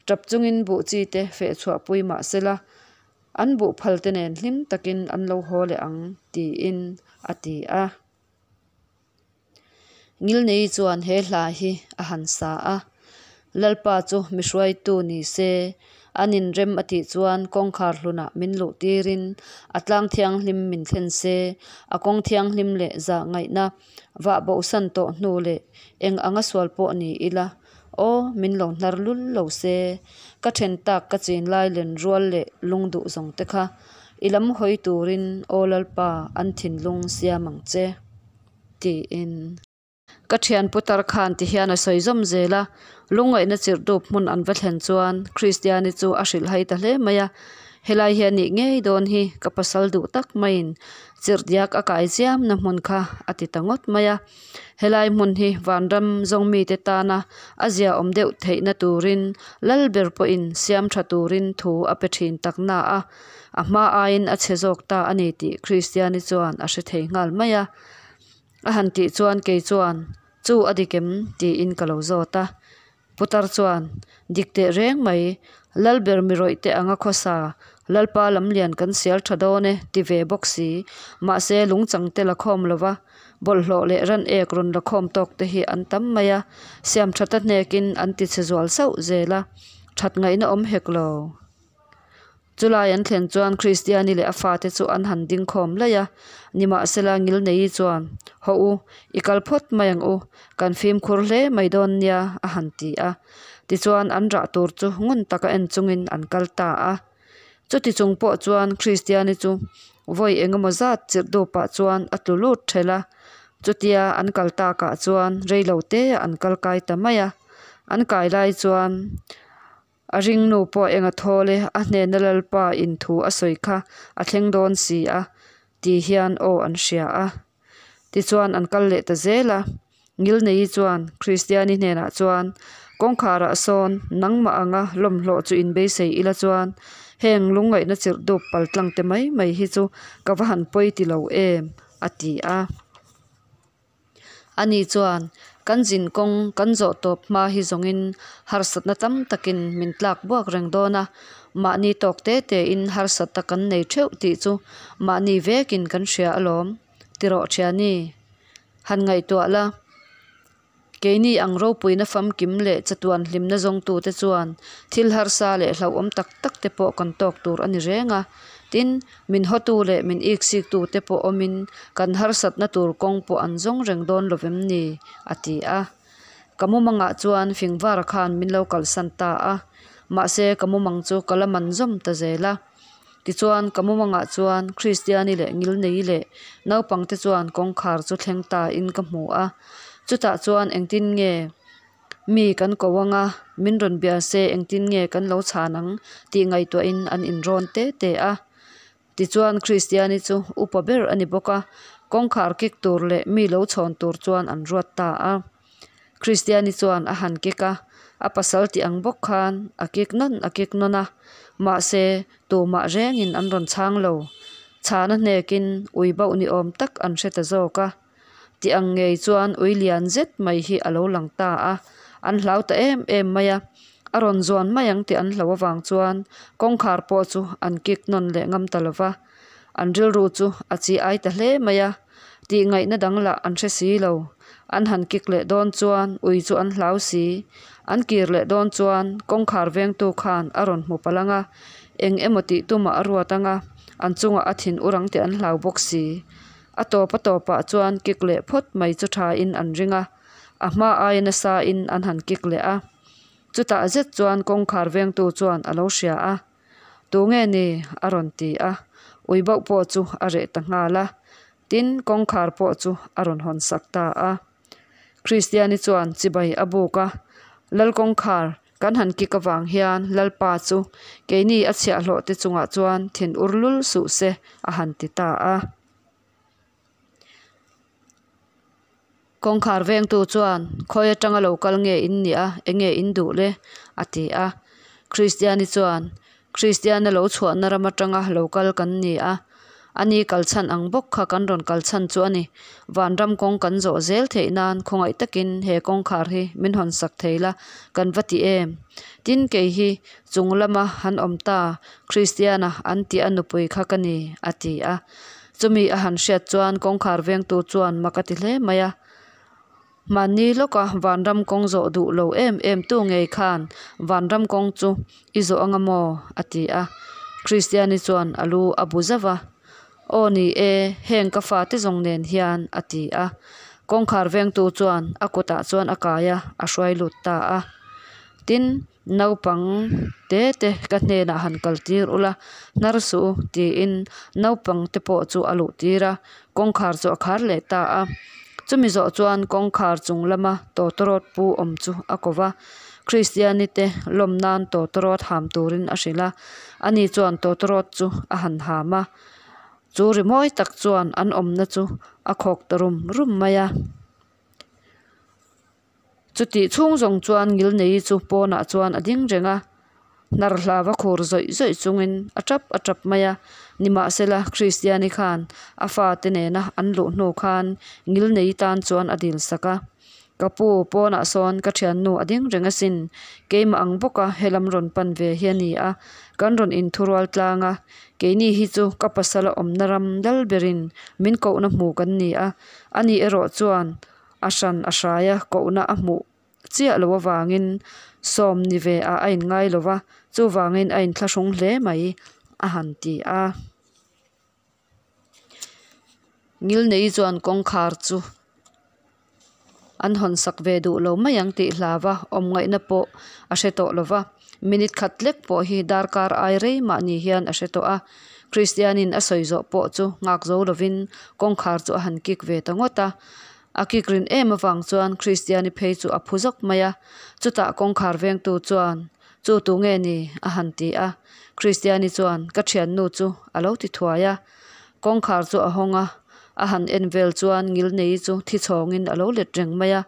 tap chungin buh chi te feh chhuahpui mah sela, An buh phal te nen hlim takin an lo haw leh ang, tiin a ti a. Ngilnei chuan he hla hi a han sa a, Lalpa chu mi hruaitu ni se, an inrem a tih chuan kawngkhar hlunah min luh tirin a tlang thianghlim min thlen se, a kawng thianghlim leh zah ngaihna vah bohsan tawh hnu leh eng anga sual pawh ni ila, Aw, min lo hnar lul lo se, ka then tak ka chin lai len rual leh lung duh zawng te kha i lam hawi turin Aw Lalpa an thinlung siam ang che, tiin. Ka thian putar khan ti hian a sawi zawm zel a, lungngaihna chirh dup hmun an va thlen chuan Kristiani chu a hrilhhai ta hle mai a, helai hi a nih ngei dawn hi ka pasal duh tak maiin chirh diak a kai chiamna hmun kha a ti ta ngawt mai a. Helai hmun hi vanram zawng mite tana a ziaawm deuh theihna turin lal ber pawhin siam tha turin thu a pe thin tak na a, a hma aiin a chhe zawk ta a ni tih Kristiani chuan a hre thei nghal mai a. A han tih chuan kei chuan, Chu a dik em? tiin ka lo zawt a. Putar chuan, Dik teh reng mai, Lalber mi rawih te anga khawsa, Lalpa lamlian kan sial tha dawn e ti ve bawk si, mahse lungchang te la khawm lova, bawlhhlawh leh ran ek rawn la khawm tawk te hi an tam mai a, siam that a hnekin an ti chhe zual sauh zel a, that ngaihna awm hek lo. Chulai an thlen chuan Kristiani leh a fate chu an han ding khawm laih a, nimahsela Ngilneii chuan, Hawh u, i kal phawt mai ang u, kan fimkhur hle mai dawn nia, a han ti a. Tichuan an rah tur chu ngun taka en chungin an kal ta a. Chuti chung pawh chuan Kristiani chu vawi engemaw zat chirh dupah chuan a tlu lut ṭhelh a, chutia an kal takah chuan reilo te an kal kai ta mai a. An kai lai chuan A ringnu pawh eng a thawl e, a hnena Lalpa in thu a sawi kha a thleng dawn si a, ti hian aw an hria a. Tichuan an kal leh ta zel a. Ngilneii chuan Kristiani hnenah chuan, Kawngkharah sawn nangmah anga lawmhlawh chu in beisei ila chuan heng lungngaihna chirh dup paltlang te mai mai hi chu ka va han pawi ti lo em, a ti a. Ani chuan, Kan zin kawng kan zawh tawp hma hi zawngin harsatna tam takin min tlak buak reng dawn a, mahni tawk te tein harsatna kan nei theuh tih chu mahni vekin kan hria alawm, ti rawh thiani. Han ngaihtuah la. Keini ang ropuina famkim leh chatuan hlimna zawngtute chuan thil harsa leh hlauhawm tak tak te pawh kan tawk tur a ni reng a. Tin, min hawtu leh min iksiktute pawh awmin kan harsatna tur kawng pawh an zawng reng dawn lo vem ni? a ti a. Ka mumangah chuan fingvara khan min lo kalsan ta a. Mahse, ka mumang chu ka la man zawm ta zel a. Tichuan, ka mumangah chuan Kristiani leh Ngilneii leh naupangte chuan kawngkhar chu thleng ta in ka hmu a. Chutah chuan engtin nge? Mi kan ko anga, min rawn bia se engtin nge kan lo chhan ang tih ngaihtuahin an inrawn te te a. Tichuan Kristiani chu upa ber a ni bawk a, kawngkhar kik tur leh mi lo chhawn tur chuan an ruat ta a. Kristiani chuan a han kik a, a pasal tih ang bawk khan a kik nawn a kik nawn a, mahse tumah rengin an rawn chhang lo. Chhana hnekin ui bauh ni awm tak an hre ta zawk a. Ti ang ngei chuan ui lian zet mai hi a lo lang ta a, an hlau ta em em mai a. A rawn zuan mai ang tih an hlo avang chuan kawngkhar pawh chu an kik nawn leh ngam ta lo va. An rilru chu a chi ai ta hle mai a, tih ngaihna dang lah an hre si lo. An han kik leh dawn chuan ui chu an hlau si. An kir leh dawn chuan kawngkhar vengtu khan a rawn hmu palh ang a, eng emaw tih tumah a ruat ang a, an chungah a thin ur ang tih an hlau bawk si. A tawp a tawpah chuan kik leh phawt mai chu thain an ring a, a hma aia nasa in an han kik leh a. Chutah zet chuan kawngkhar vengtu chuan a lo hria a, Tunge ni? a rawn ti a, ui bauh pawh chu a reh ta nghal a, tin kawngkhar pawh chu a rawn hawn sak ta a. Kristiani chuan chibai a buk a, Lal kawngkhar kan han kik avang hian Lalpa chu keini a chhiahhlawh te chungah chuan thin ur lul suh se a han ti ta a. Kawngkhar vengtu chuan, Khawi atanga lo kal nge in nih a, enge in duh le? a ti a. Kristiani chuan, Kristiana lo chhuahna ram atanga lo kal kan ni a, ani kal chhan ang bawk kha kan rawn kal chhan chu a ni. Vanram kawng kan zawh zel theih nan khawngaih takin he kawngkhar hi min hawn sak thei la kan va ti em? Tin, kei hi chung lama han awm ta Kristiana an tih a nupui kha ka ni, a ti a. Chumi a han hriat chuan kawngkhar vengtu chuan mak a ti hle mai a. Mahni lawka vanram kawng zawh duh lo em em tu ngei khan vanram kawng chu i zawh anga maw? a ti a. Kristiani chuan a lu a bu zauh a. Aw ni e, heng ka fate zawng nen hian a ti a. Kawngkhar vengtu chuan a kutah chuan a kai a, a hruai lut ta a. Tin, Naupang te te ka hnenah han kal tir ula, hnar suh u tiin naupang te pawh chu a luh tir a, kawngkhar chu a khar leh ta a. Chumi zawh chuan kawngkhar chung lama tawtawrawt pu awm chu a ko va, Kristiani te lawm nan tawtawrawt ham turin a hrilh a, ani chuan tawtawrawt chu a han ham a. Chu rimawi tak chuan an awmna chu a khawk ta rum rum mai a. Chutih chhung zawng chuan Ngilneii chu pawnah chuan a ding reng a, hnar hlava khur zawih zawih chungin a tap a tap mai a. Nimahsela, Kristiani khan a fate nena an luh hnu khan Ngilneii tan chuan a dil sak a, Ka pu, pawnah sawn ka thiannu a ding reng asin, keimah ang bawka helam rawn pan ve hi a ni a, kan rawn inthurual tlang a, keini hi chu ka pasala awmna ram dal berin min kohna hmu kan ni a, ani erawh chuan A hran a hrai a, kohna a hmuh chiah loh avangin sawm ni ve ah a inngai lo va, chuvangin a inthlahrung hle mai a han ti a. Ngilneii chuan kawngkhar chu an hawn sak ve duh lo mai ang tih hlau a, awm ngaihna pawh a hre tawh lo va. Minute khat lek pawh hi darkar ai rei mahni hian a hre tawh a. Kristianin a sawi zawh pawh chu nghak zo lovin kawngkhar chu a han kik ve ta ngawt a. A kik rin em avang chuan Kristiani phei chu a phu zawk mai a. Chutah kawngkhar vengtu chuan, Chu tu nge ni? a han ti a. Kristiani chuan, Ka thiannu chu a lo ti thuai a. Kawngkhar chu a hawng a, a han en vel chuan Ngilneii chu thi chhawngin a lo let reng mai a.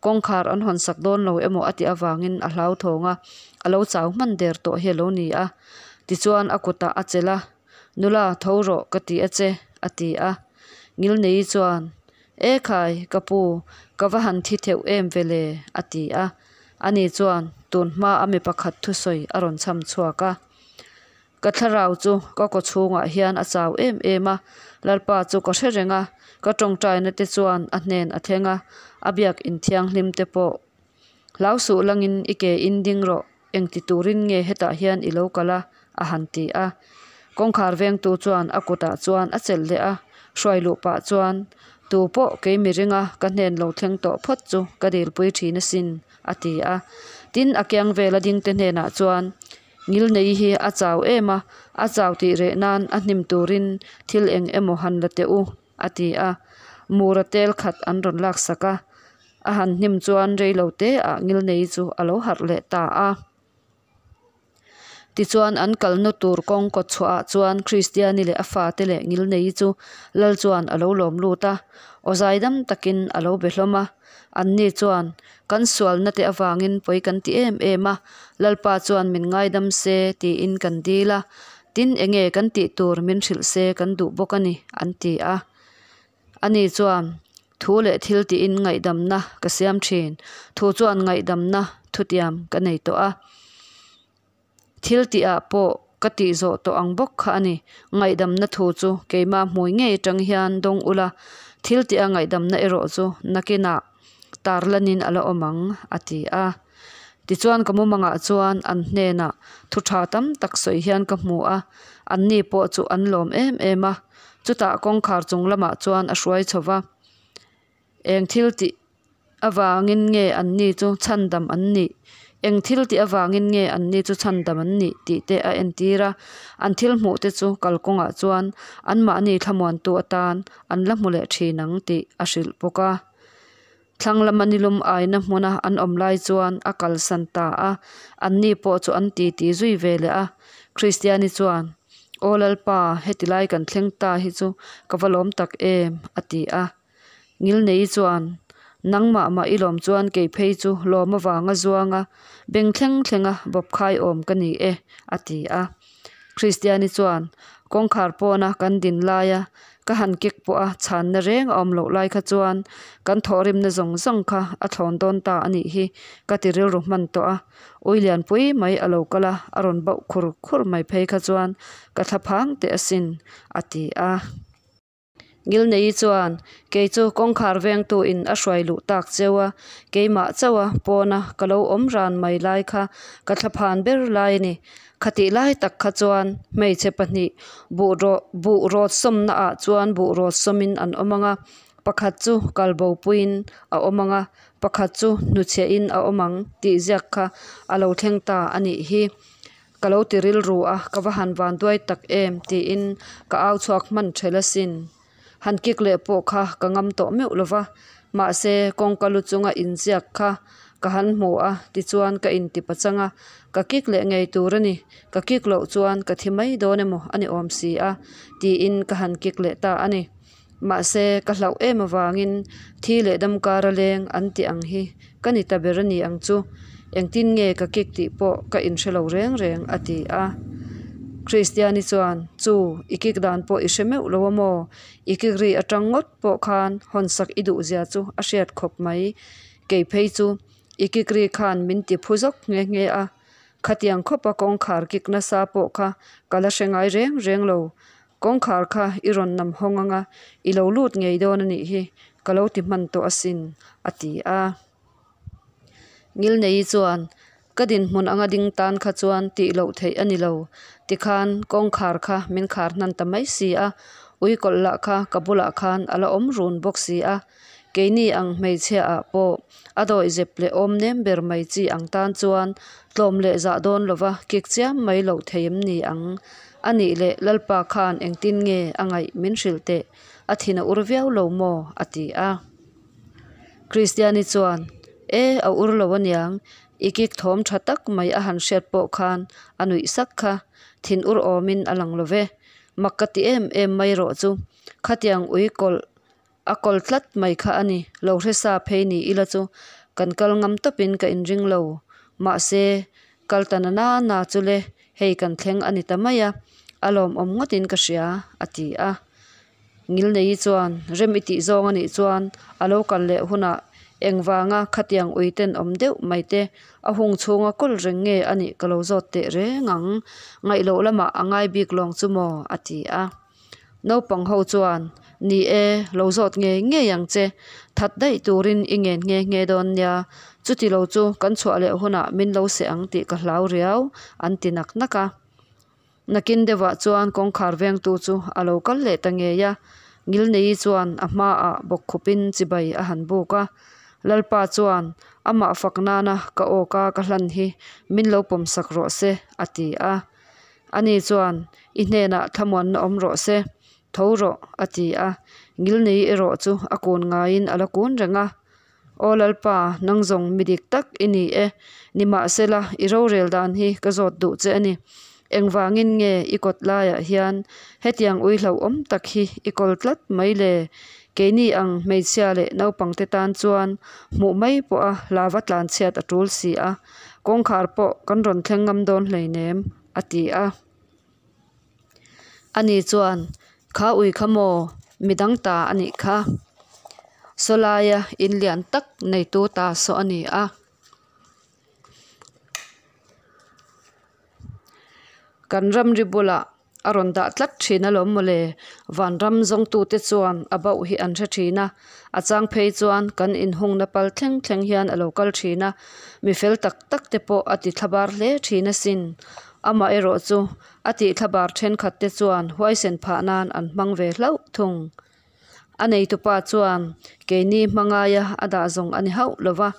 Kawngkhar an hawn sak dawn lo emaw a tih avangin a hlauthawng a, a lo chau hman der tawh hi a lo ni a. Tichuan a kutah a chelh a, Nula, tho rawh ka ti a che, a ti a. Ngilneii chuan, E khai, ka pu, ka va han thi theuh em ve le, a ti a. Ani chuan tun hma a mi pakhat thusawi a rawn chham chhuak a. Ka thlarau chu ka kaw chhungah hian a chau em em a, Lalpa chu ka hre reng a, ka tawngtaina te chuan a hnen a thleng a, a biak inthianghlim te pawh. Hlau suh langin i ke in ding rawh, engti turin nge hetah hian i lo kal a? a han ti a. Kawngkhar vengtu chuan a kutah chuan a chelh leh a, hruai luh pah chuan, Tu pawh kei mi ringa ka hnen lo thleng tawh phawt chu ka dilpui thin asin, a ti a. Tin, a kiang vela dingte hnenah chuan, Ngilneii hi a chau em a, a chau tih reh nan a hnim turin thil eng emaw han la teh u, a ti a. Mura tel khat an rawn laksak a. A han hnim chuan rei lo te ah Ngilneii chu a lo harh leh ta a. Tichuan an kalna tur kawng kawtchhuah ah chuan Kristiani leh a fate leh Ngilneii chu Lal chuan a lo lawm lut a, aw zaidam takin a lo be hlawm a. Anni chuan, Kan sualna te avangin pawi kan ti em em a, Lalpa chuan min ngaidam se tiin kan dil a, tin enge kan tih tur min hrilh se kan duh bawk a ni, an ti a. Ani chuan, Thu leh thil tiin ngaihdamna ka siam thin, thu chuan ngaihdamna thutiam ka nei tawh a. Thil tihah pawh ka tih zawh tawh ang bawk kha a ni. Ngaihdamna thu chu keimah hmui ngei atang hian dawng ula, thil tiha ngaihdamna erawh chu nakinah tarlanin a la awm ang, a ti a. Tichuan ka mumangah chuan an hnenah thu tha tam tak sawi hian ka hmu a, anni pawh chu an lawm em em a. Chutah kawngkhar chung lamah chuan a hruai chho va. Eng thil tih avangin nge anni chu chhandam an nih? Eng thil tih avangin nge anni chu chhandam an nih? tih te a entir a. An thil hmuh te chu kalkawngah chuan anmahni thlamuantu atan an la hmu leh thin ang tih a hrilh bawk a. Thlang lama nilum aina hmuna an awm lai chuan a kalsan ta a, anni pawh chu an titi zui ve leh a. Kristiani chuan, Aw Lalpa, heti lai kan thleng ta hi chu ka va lawm tak em, a ti a. Ngilneii chuan, Nangmah mah i lawm chuan kei phei chu lawm avanga zuanga beng thleng thlenga bawp khai awm ka ni e, a ti a. Kristiani chuan, Kawngkhar pawna kan din laia ka han kek pawh a chhanna reng a awm loh lai kha chuan kan thawhrimna zawng zawng kha a thlawn dawn ta a nih hi ka ti rilru hman tawh a. Ui lianpui mai a lo kal a, a rawn bauh khur khur mai phei kha chuan ka thlaphang teh asin, a ti a. Ngilneii chuan, Kei chu kawngkhar vengtu in a hruai luh tak cheu a, keimah chauh a pawna ka lo awm ran mai lai kha ka thlaphan ber lai a ni. Khatih lai tak kha chuan hmeichhe pahnih buh rawh buh rawt sawmna ah chuan buh rawt sawmin an awm ang a, pakhat chu kalbo puiin a awm ang a, pakhat chu hnuchhiah in a awm ang tih ziak kha a lo thleng ta a nih hi. Ka lo ti rilru a, ka va han van duai tak em tiin ka au chhuak hman ṭhel asin. Han kik leh pawh kha ka ngam tawh meuh lo va, mahse kawngka lu chunga inziak kha ka han hmu a, tichuan ka inti pachang a, ka kik leh ngei tur a ni, ka kik loh chuan ka thi mai dawn emaw a ni awm si a tiin ka han kik leh ta a ni. Mahse ka hlauh em avangin thi leh dam kara leng an tih ang hi ka ni ta ber a ni ang chu. Engtin nge ka kik tih pawh ka inhre lo reng reng a ti a. Kristiani chuan, Chu, i kik dan pawh i hre meuh lo a maw? I kik ri atang ngawt pawh khan hawnsak i duh zia chu a hriat khawp mai. Kei phei chu i kik ri khan min ti phu zawk nghe nghe a. Khatiang khawpa kawngkhar kik nasa pawh kha ka la hre ngai reng reng lo. Kawngkhar kha i rawn nam hawng anga i lo lut ngei dawn a nih hi, ka lo ti hman tawh asin, a ti a. Ngilneii chuan, Ka dinhmun anga ding tan kha chuan tih loh theih a ni lo, tikhan kawngkhar kha min khar hnan ta mai si a, ui kawlh lah kha ka bulah khan a la awm run bawk si a, keini ang hmeichhia ah pawh a dawihzep leh awm nem ber mai chi ang tan chuan tlawm leh zah dawn lova kik chiam mai loh thei em ni ang? A nih leh Lalpa khan engtin nge a ngaih min hrilh teh, a thin a ur viau lo maw? a ti a. Kristiani chuan, E, a ur lo aniang, i kik thawm tha tak mai a han hriat pawh khan a nuih sak kha, thin ur awmin a lang lo ve. Mak ka ti em em mai rawh chu, khatiang ui kawlh A kawl tlat mai kha a ni, lo hre sa phei ni ila chu kan kal ngam tawpin ka inring lo. Mahse, kal ta na na na chu le, hei kan thleng a ni ta mai a, a lawmawm ngawtin ka hria, a ti a. Ngilneii chuan rem i tih zawng a nih chuan a lo kal leh hunah engvanga khatiang ui tenawm deuh mai te a hung chhunga kawl reng nge a nih ka lo zawt teh reng ang, ngaih loh lamah a ngai bik lawng chu maw, a ti a. Naupang ho chuan, Ni e, lo zawt ngei ngei ang che. That daih turin i ngen nghe nghe dawn nia. Chuti lo chu kan chhuah leh hunah min lo seh ang tih ka hlau riau, an ti nak nak a. Nakin deuhah chuan kawngkhar vengtu chu a lo kal leh ta ngei a. Ngilneii chuan a hmaah bawkkhupin chibai a han buk a. Lalpa chuan, Amah fak nana ka awka ka hlan hi min lo pawmsak rawh se, a ti a. Ani chuan, I hnenah thlamuanna awm rawh se, tho rawh, a ti a. Ngilnei erawh chu a kun ngaiin a la kun reng a. Aw Lalpa, nang zawng mi dik tak i ni e. Nimahsela, i rorel dan hi ka zawt duh che a ni. Engvangin nge i kawt laiah hian hetiang ui hlauhawm tak hi i kawl tlat mai le? Keini ang hmeichhia leh naupangte tan chuan hmuh mai pawha hlava tlanchhiat a tul si a, kawngkhar pawh kan rawn thleng ngam dawn hleinem, a ti a. Ani chuan, Kha ui kha maw? Midang ta a nih kha. Sawlaia in lian tak neitu ta saw a ni a. Kan ramri bulah a rawn dah tlat thin alawm mawle. Vanram zawngtute chuan a bauh hi an hre thin a, a chang phei chuan kan inhungna pal thleng thleng hian a lo kal thin a, mi fel tak tak te pawh a ti thlabar hle thin asin. Amaherawh chu a tih thlabar thenkhat te chuan huaisen phah nan an hmang ve hlauh thung. A neitupa chuan keini hmangaia a dah zawng a ni hauh lo va,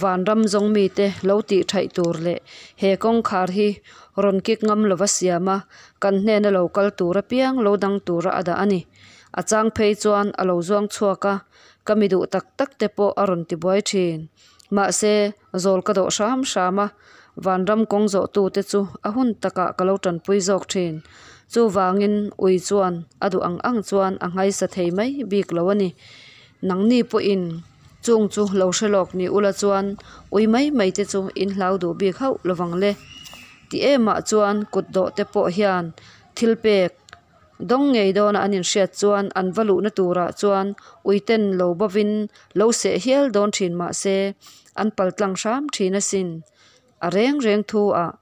vanram zawng mite lo tih thaih tur leh he kawngkhar hi rawn kik ngam lova siam a, kan hnena lo kal tur apiang lo dang tura a dah a ni. A chang phei chuan a lo zuang chhuak a, ka mi duh tak tak te pawh a rawn tibuai thin. Mahse, zawl ka dawh hram hram a, vanram kawng zawhtute chu a hun takah ka lo tanpui zawk thin. Chuvangin ui chuan a duh ang ang chuan a nghaisa thei mai bik lo a ni. Nangni pawhin chung chu lo hre lawk ni ula chuan ui mai mai te chu in hlau duh bik hauh lovang le. Ti emah chuan kut dawh te pawh hian thil pek Dawng ngei dawna an inhriat chuan an va luhna turah chuan uiten lo bovin lo seh hial dawn thin mah se an pal tlang hram thin asin. A reng reng thu ah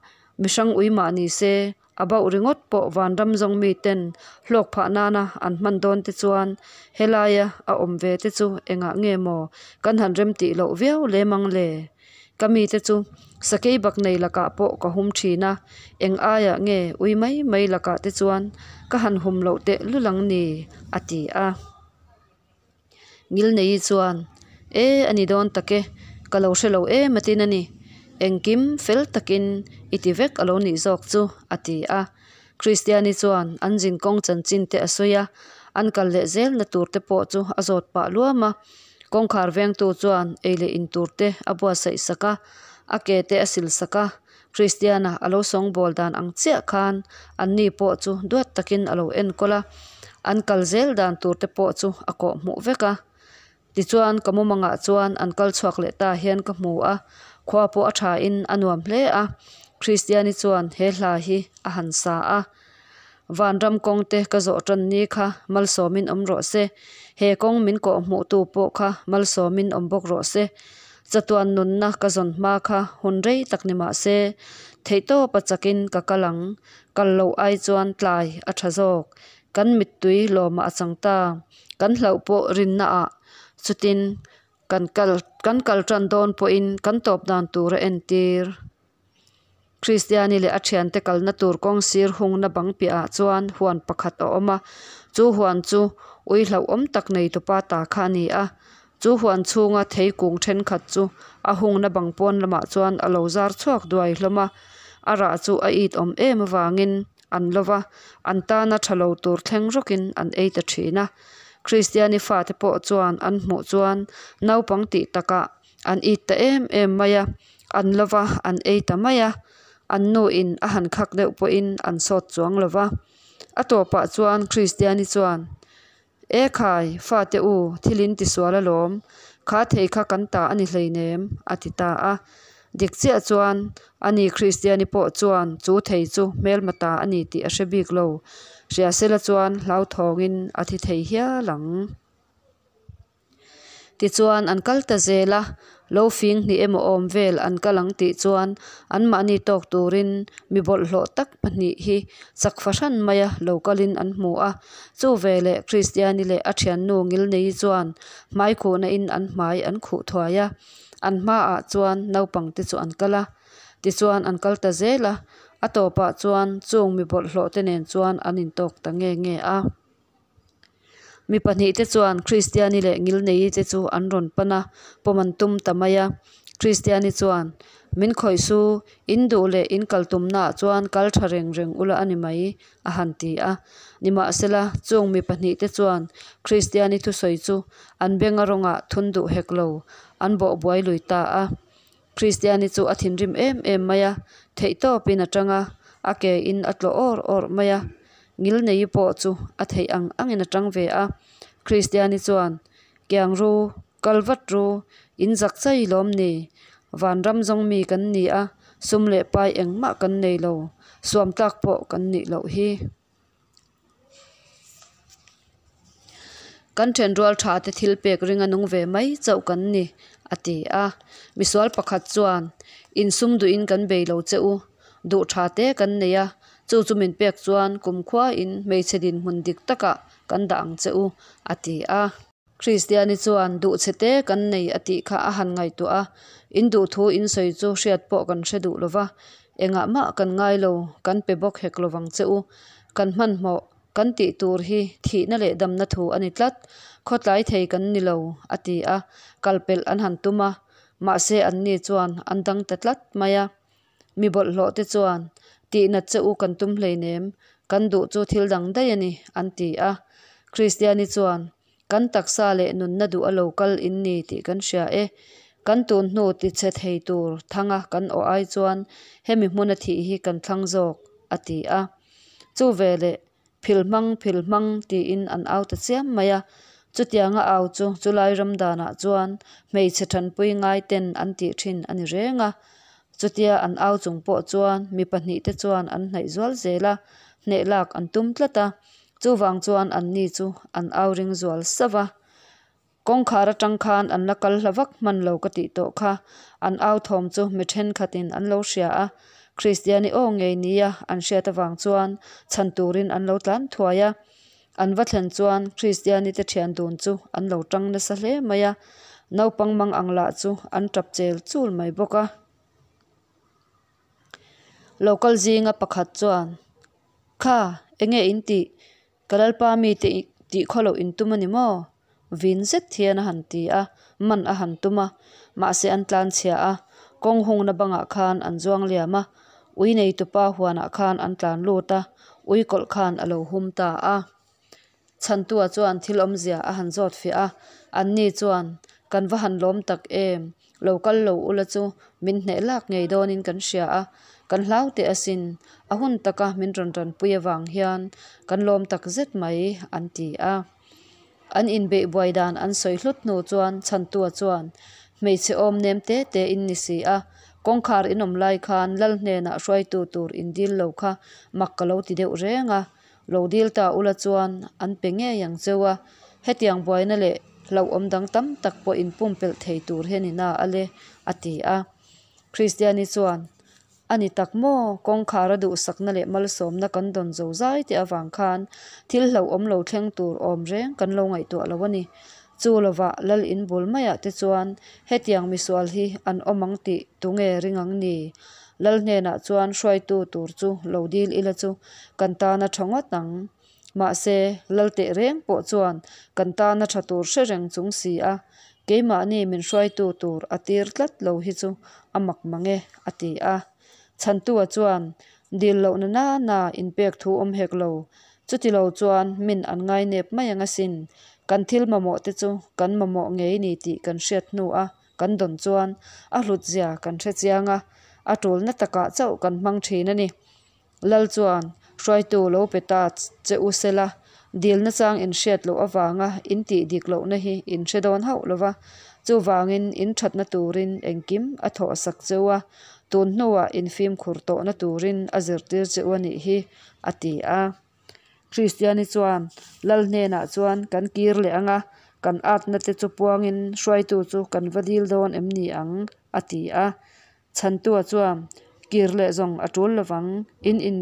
mihrang ui mah ni se a bauh ringawt pawh vanram zawng miten hlawk phah nana an hman dawn te chuan helaia a awm ve te chu engah nge maw kan han remtih loh viau lem ang le? Ka mite chu sakei bak nei lakah pawh ka hum thin a, eng aiah nge ui mai mai lakah te chuan ka han hum loh teh lul ang ni? a ti a. Ngilneii chuan, E, a ni dawn tak e, ka lo hre lo em atin a ni. Engkim fel takin i ti vek a lo nih zawk chu, a ti a. Kristiani chuan an zinkawng chanchin te a sawi a, an kal leh zelna tur te pawh chu a zawt pah luam a. Kawngkhar vengtu chuan ei leh in tur te a buatsaih sak a, a ke te a sil sak a. Kristiana a lo sawngbawl dan ang chiah khan anni pawh chu duat takin a lo enkawl a, an kal zel dan tur te pawh chu a kawh hmuh vek a. Tichuan ka mumangah chuan an kal chhuak leh ta hian ka hmu a, khua pawh a thain a nuam hle a. Kristiani chuan he hla hi a han sa a. Vanram kawng te ka zawh tan ni kha malsawmin awm rawh se, he kawng min kawh hmuhtu pawh kha malsawmin awm bawk rawh se. Chatuan nunna ka zawn hma kha hun rei tak ni mah se, theihtawpa chakin ka kal ang, kal loh ai chuan tlai a tha zawk. Kan mittui lawmah a chang ta, kan hlauh pawh rinna ah chutin kan kal kan kal tan dawn pawhin kan tawp dan tur a entir. Kristiani leh a thiante kalna tur kawng sir hungna bang piahah chuan huan pakhat a awm a, chu huan chu ui hlauhawm tak nei tupa ta kha a ni a. Chu huan chhunga thei kung thenkhat chu a hungna bang pawn lamah chuan a lo zar chhuak duai hlawm a, a rah chu a it awm em avangin an lo va, an tana tha lo tur thleng rawkin an ei ta thin a. Kristiani fate pawh chuan an hmuh chuan naupang tih takah an it ta em em mai a, an lo va, an ei ta mai a, an nuin a han khak deuh pawhin an sawt chuang lo va. A tawpah chuan Kristiani chuan, E khai, fate u, thil in tisual alawm, kha thei kha kan ta a ni hleinem, a ti ta a. Dik chiah chuan, ani Kristiani pawh chuan chu thei chu hmelma ta a ni tih a hre bik lo. Hriasela chuan hlauthawngin a thi thei hial ang. Tichuan an kal ta zel a, lo fing hnih emaw awm vel an kal ang tih chuan anmahni tawk turin mi bawlhhlawh tak pahnih hi chak fahran maia lo kalin an hmu a. Chu veleh Kristiani leh a thiannu Ngilneii chuan hmai khuhna in an hmai an khuh thuai a, an hmaah chuan naupang te chu an kal a. Tichuan an kal ta zel a, a tawpah chuan chung mi bawlhhlawh te nen chuan an intawk ta nge nge a. Mi pahnihte chuan Kristiani leh Ngilneii te chu an rawn pan a, pawm an tum ta mai a. Kristiani chuan, Min khawih su, in duh leh in kal tumnaah chuan kal tha reng reng ula a ni mai, a han ti a. Nimahsela, chung mi pahnihte chuan Kristiani thusawi chu an benga rawngah thun duh hek lo, an bawh buai lui ta a. Kristiani chu a thinrim em em mai a, theihtawpin a tang a, a ke in a tlawh awr awr mai a. Ngilneii pawh chu a theih ang angin a tang ve a. Kristiani chuan, Kiang ru, kal vat ru, in zak chai lawm ni? Vanram zawng mi kan ni a, sum leh pai engmah kan nei lo, suam tlak pawh kan nih loh hi. Kan thenrual tha te thil pek ringa nung ve mai chauh kan ni, a ti a. Misual pakhat chuan, Insum duhin kan bei lo che u, duh tha te kan nei a, chu chu min pek chuan kumkhuain hmeichhe dinhmun dik takah kan dah ang che u, a ti a. Kristiani chuan duh chhe te kan nei a tih kha a han ngaihtuah a, in duh thu in sawi chu hriat pawh kan hre duh lo va, engah mah kan ngai lo, kan pe bawk hek lo vang che u. Kan hmanhmawh kan tih tur hi thihna leh damna thu a ni tlat, khawtlai thei kan ni lo, a ti a, kal pelh an han tum a, mahse anni chuan an dang ta tlat mai a. Mi bawlhhlawh te chuan, Tihnat che u kan tum hleinem, kan duh chu thil dang daih a ni, an ti a. Kristiani chuan, Kan taksa leh nunna duh a lo kal in ni tih kan hria e. Kan tun hnu tichhe thei tur thanga kan awh ai chuan hemi hmuna thih hi kan thlang zawk, a ti a. Chu veleh, Phil hmang, phil hmang, tiin an au ta chiam mai a. Chutianga au chu chulai ram danah chuan hmeichhe thanpui ngai ten an tih thin a ni reng a. Chutia an au chung pawh chuan mi pahnihte chuan an hnaih zual zel a, hneh lak an tum tlat a. Chuvang chuan anni chu an au ring zual sauh a. Kawngkhar atang khan an la kal hla vak hman lo ka tih tawh kha. An au thawm chu mi thenkhatin an lo hria a, Kristiani aw ngei nia an hriat avang chuan chhan turin an lo tlan thuai a. An va thlen chuan Kristiani te thian dun chu an lo tang nasa hle mai a, naupang mang ang lah chu an tap chel chul mai bawk a. Local zinga pakhat chuan, Kha, enge in tih? Ka lalpa mite tih khaw loh in tum a ni maw? Vin zet hian a han ti a, man a han tum a, mahse an tlan chhia a, kawng hungna bangah khan an zuang liam a, ui neitupa huanah khan an tlan lut a, ui kawlh khan a lo hum ta a. Chhantua chuan thil awmzia a han zawt fiah a, anni chuan, Kan va han lawm tak em? Lo kal lo ula chu min hneh lak ngei dawnin kan hria a, kan hlau teh asin, a hun taka min rawn tanpui avang hian kan lawm tak zet mai, an ti a. An inbeih buai dan an sawi hlut hnu chuan Chhantua chuan, Hmeichhe awm nem te te in ni si a, kawngkhar in awm lai khan Lal hnenah hruaitu tur in dil lo kha mak ka lo ti deuh reng a, Lo dil ta ula chuan an pe ngei ang cheu a, hetiang buaina leh hlauhawm dang tam tak pawh inpumpelh thei tur hian i na a le, a ti a. Kristiani chuan, A ni tak maw? Kawngkhara duhsakna leh malsawmna kan dawn zo zai te avang khan thil hlauhawm lo thleng tur awm reng kan lo ngaihtuah lo a ni. Chu lovah Lal in bul maiah te chuan hetiang misual hi an awm ang tih tunge ring ang ni? Lal hnenah chuan hruaitu tur chu lo dil ila chu kan tana tha ngawt ang. Mahse, Lal teh reng pawh chuan kan tana tha tur hre reng chung si a, keimahni min hruaitu tur a tir tlat lo hi chu a mak mang e, a ti a. Chhantua chuan dil lohna nana inpek thu awm hek lo. Chuti lo chuan min an ngainep mai ang asin. Kan thil mamawh te chu kan mamawh ngei ni tih kan hriat hnu a kan dawn chuan a hlut zia kan hre chiang a, a tulna takah chauh kan hmang thin a ni. Lal chuan hruaitu lo pe ta che u sela, dilna chang in hriat loh avanga in tih dik lohna hi in hre dawn hauh lo va, chuvangin in thatna turin engkim a thawh sak che u a, tun hnuah in fimkhur tawhna turin a zirtir che u a nih hi, a ti a. Kristiani chuan Lal hnenah chuan kan kir leh ang a, kan atna te chu puangin hruaitu chu kan va dil dawn em ni ang? a ti a. Chhantua chuan kir leh zawng a tul lovang, in in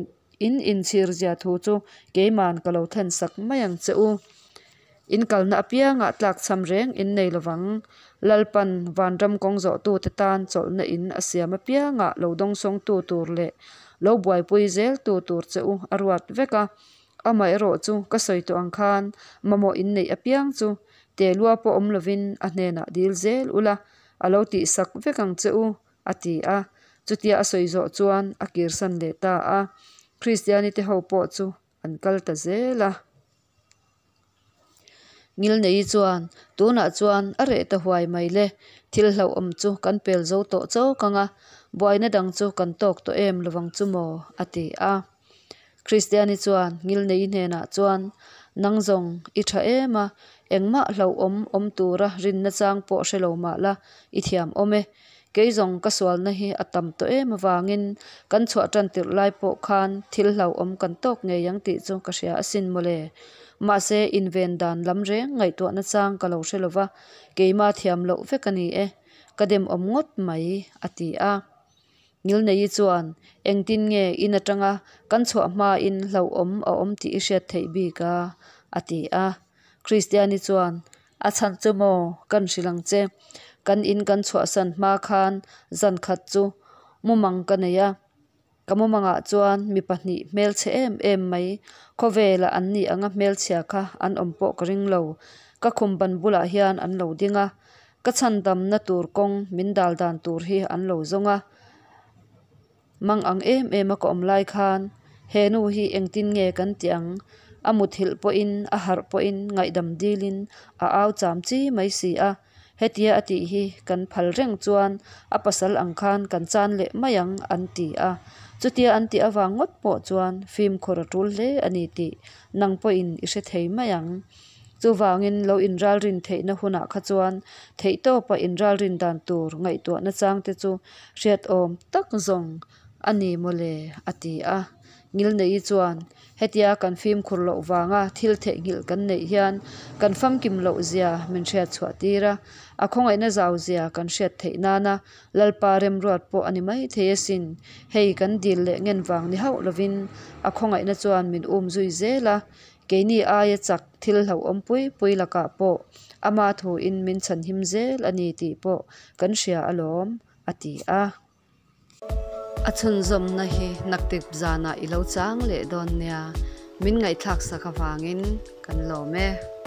in inchhir zia thu chu keiman ka lo thlen sak mai ang che u. In kalna apiangah tlakchham reng in nei lovang. Lalpan vanram kawng zawhtute tan chawlhna in a siam apiangah lo dawngsawngtu tur leh lo buaipui zeltu tur che u a ruat vek a. Amaherawh chu ka sawi tawh ang khan mamawh in neih apiang chu telua pawh awm lovin a hnenah dil zel ula, a lo tihsak vek ang che u, a ti a. Chutia a sawi zawh chuan a kirsan leh ta a. Kristiani te ho pawh chu an kal ta zel a. Ngilneii chuan, Tunah chuan a reh ta huai mai le, thil hlauhawm chu kan pel zo tawh chawk ang a, buaina dang chu kan tawk tawh em lovang chu maw? a ti a. Kristiani chuan Ngilneii hnenah chuan, Nang zawng i tha em a, engmah hlauhawm awm tura rinna chang pawh hre lo mah la, i thiam awm e. Kei zawng ka sualna hi a tam tawh em avangin kan chhuah tan tirh lai pawh khan thil hlauhawm kan tawk ngei ang tih chu ka hria asin mawle. Mahse inven dan lam reng ngaihtuahna chang ka lo hre lova, keima thiam loh vek a ni e, ka demawm ngawt mai, a ti a. Ngilneii chuan, Engtin nge in atanga kan chhuah hmain hlauhawm a awm tih i hriat theih bik a? a ti a. Kristiani chuan, A chhan chu maw kan hrilh ang che. Kan in kan chhuahsan hma khan zan khat chu mumang ka nei a. Ka mumangah chuan mi pahnih hmelchhe em em mai, khawvela an nih anga hmelchhia kha an awm pawh ka ring lo. Ka khum ban bulah hian an lo ding a, ka chhandamna tur kawng min dal dan tur hi an lo zawng a. Mang ang em em a ka awm lai khan he nu hi engtin nge kan tih ang? A muthilh pawhin a harh pawhin ngaihdam dilin a au cham chi mai si a. Hetia a tih hi kan phal reng chuan a pasal ang khan kan chan leh mai ang an ti a. Chutia an tih avang ngawt pawh chuan fimkhur a tul hle a ni tih nang pawhin i hre thei mai ang. Chuvangin lo inralrin theihna hunah kha chuan theihtawpa inralrin dan tur ngaihtuahna changte chu hriatawm tak zawng a ni mawle, a ti a. Ngilneii chuan, Hetia kan fimkhur loh vanga thil theihnghilh kan neih hian kan famkim loh zia min hriat chhuah tir a, a khawngaihna zau zia kan hriat theih nana Lalpa remruat pawh a ni mai thei asin. Hei kan dil leh ngen vang ni hauh lovin a khawngaihna chuan min um zui zel a, keini aia chak thil hlauhawm pui pui lakah pawh ama thuin min chhanhim zel a ni tih pawh kan hria alawm, a ti a. A chhunzawmna hi naktip zanah i lo chang leh dawn nia, min ngaihthlak sak avangin kan lawm e.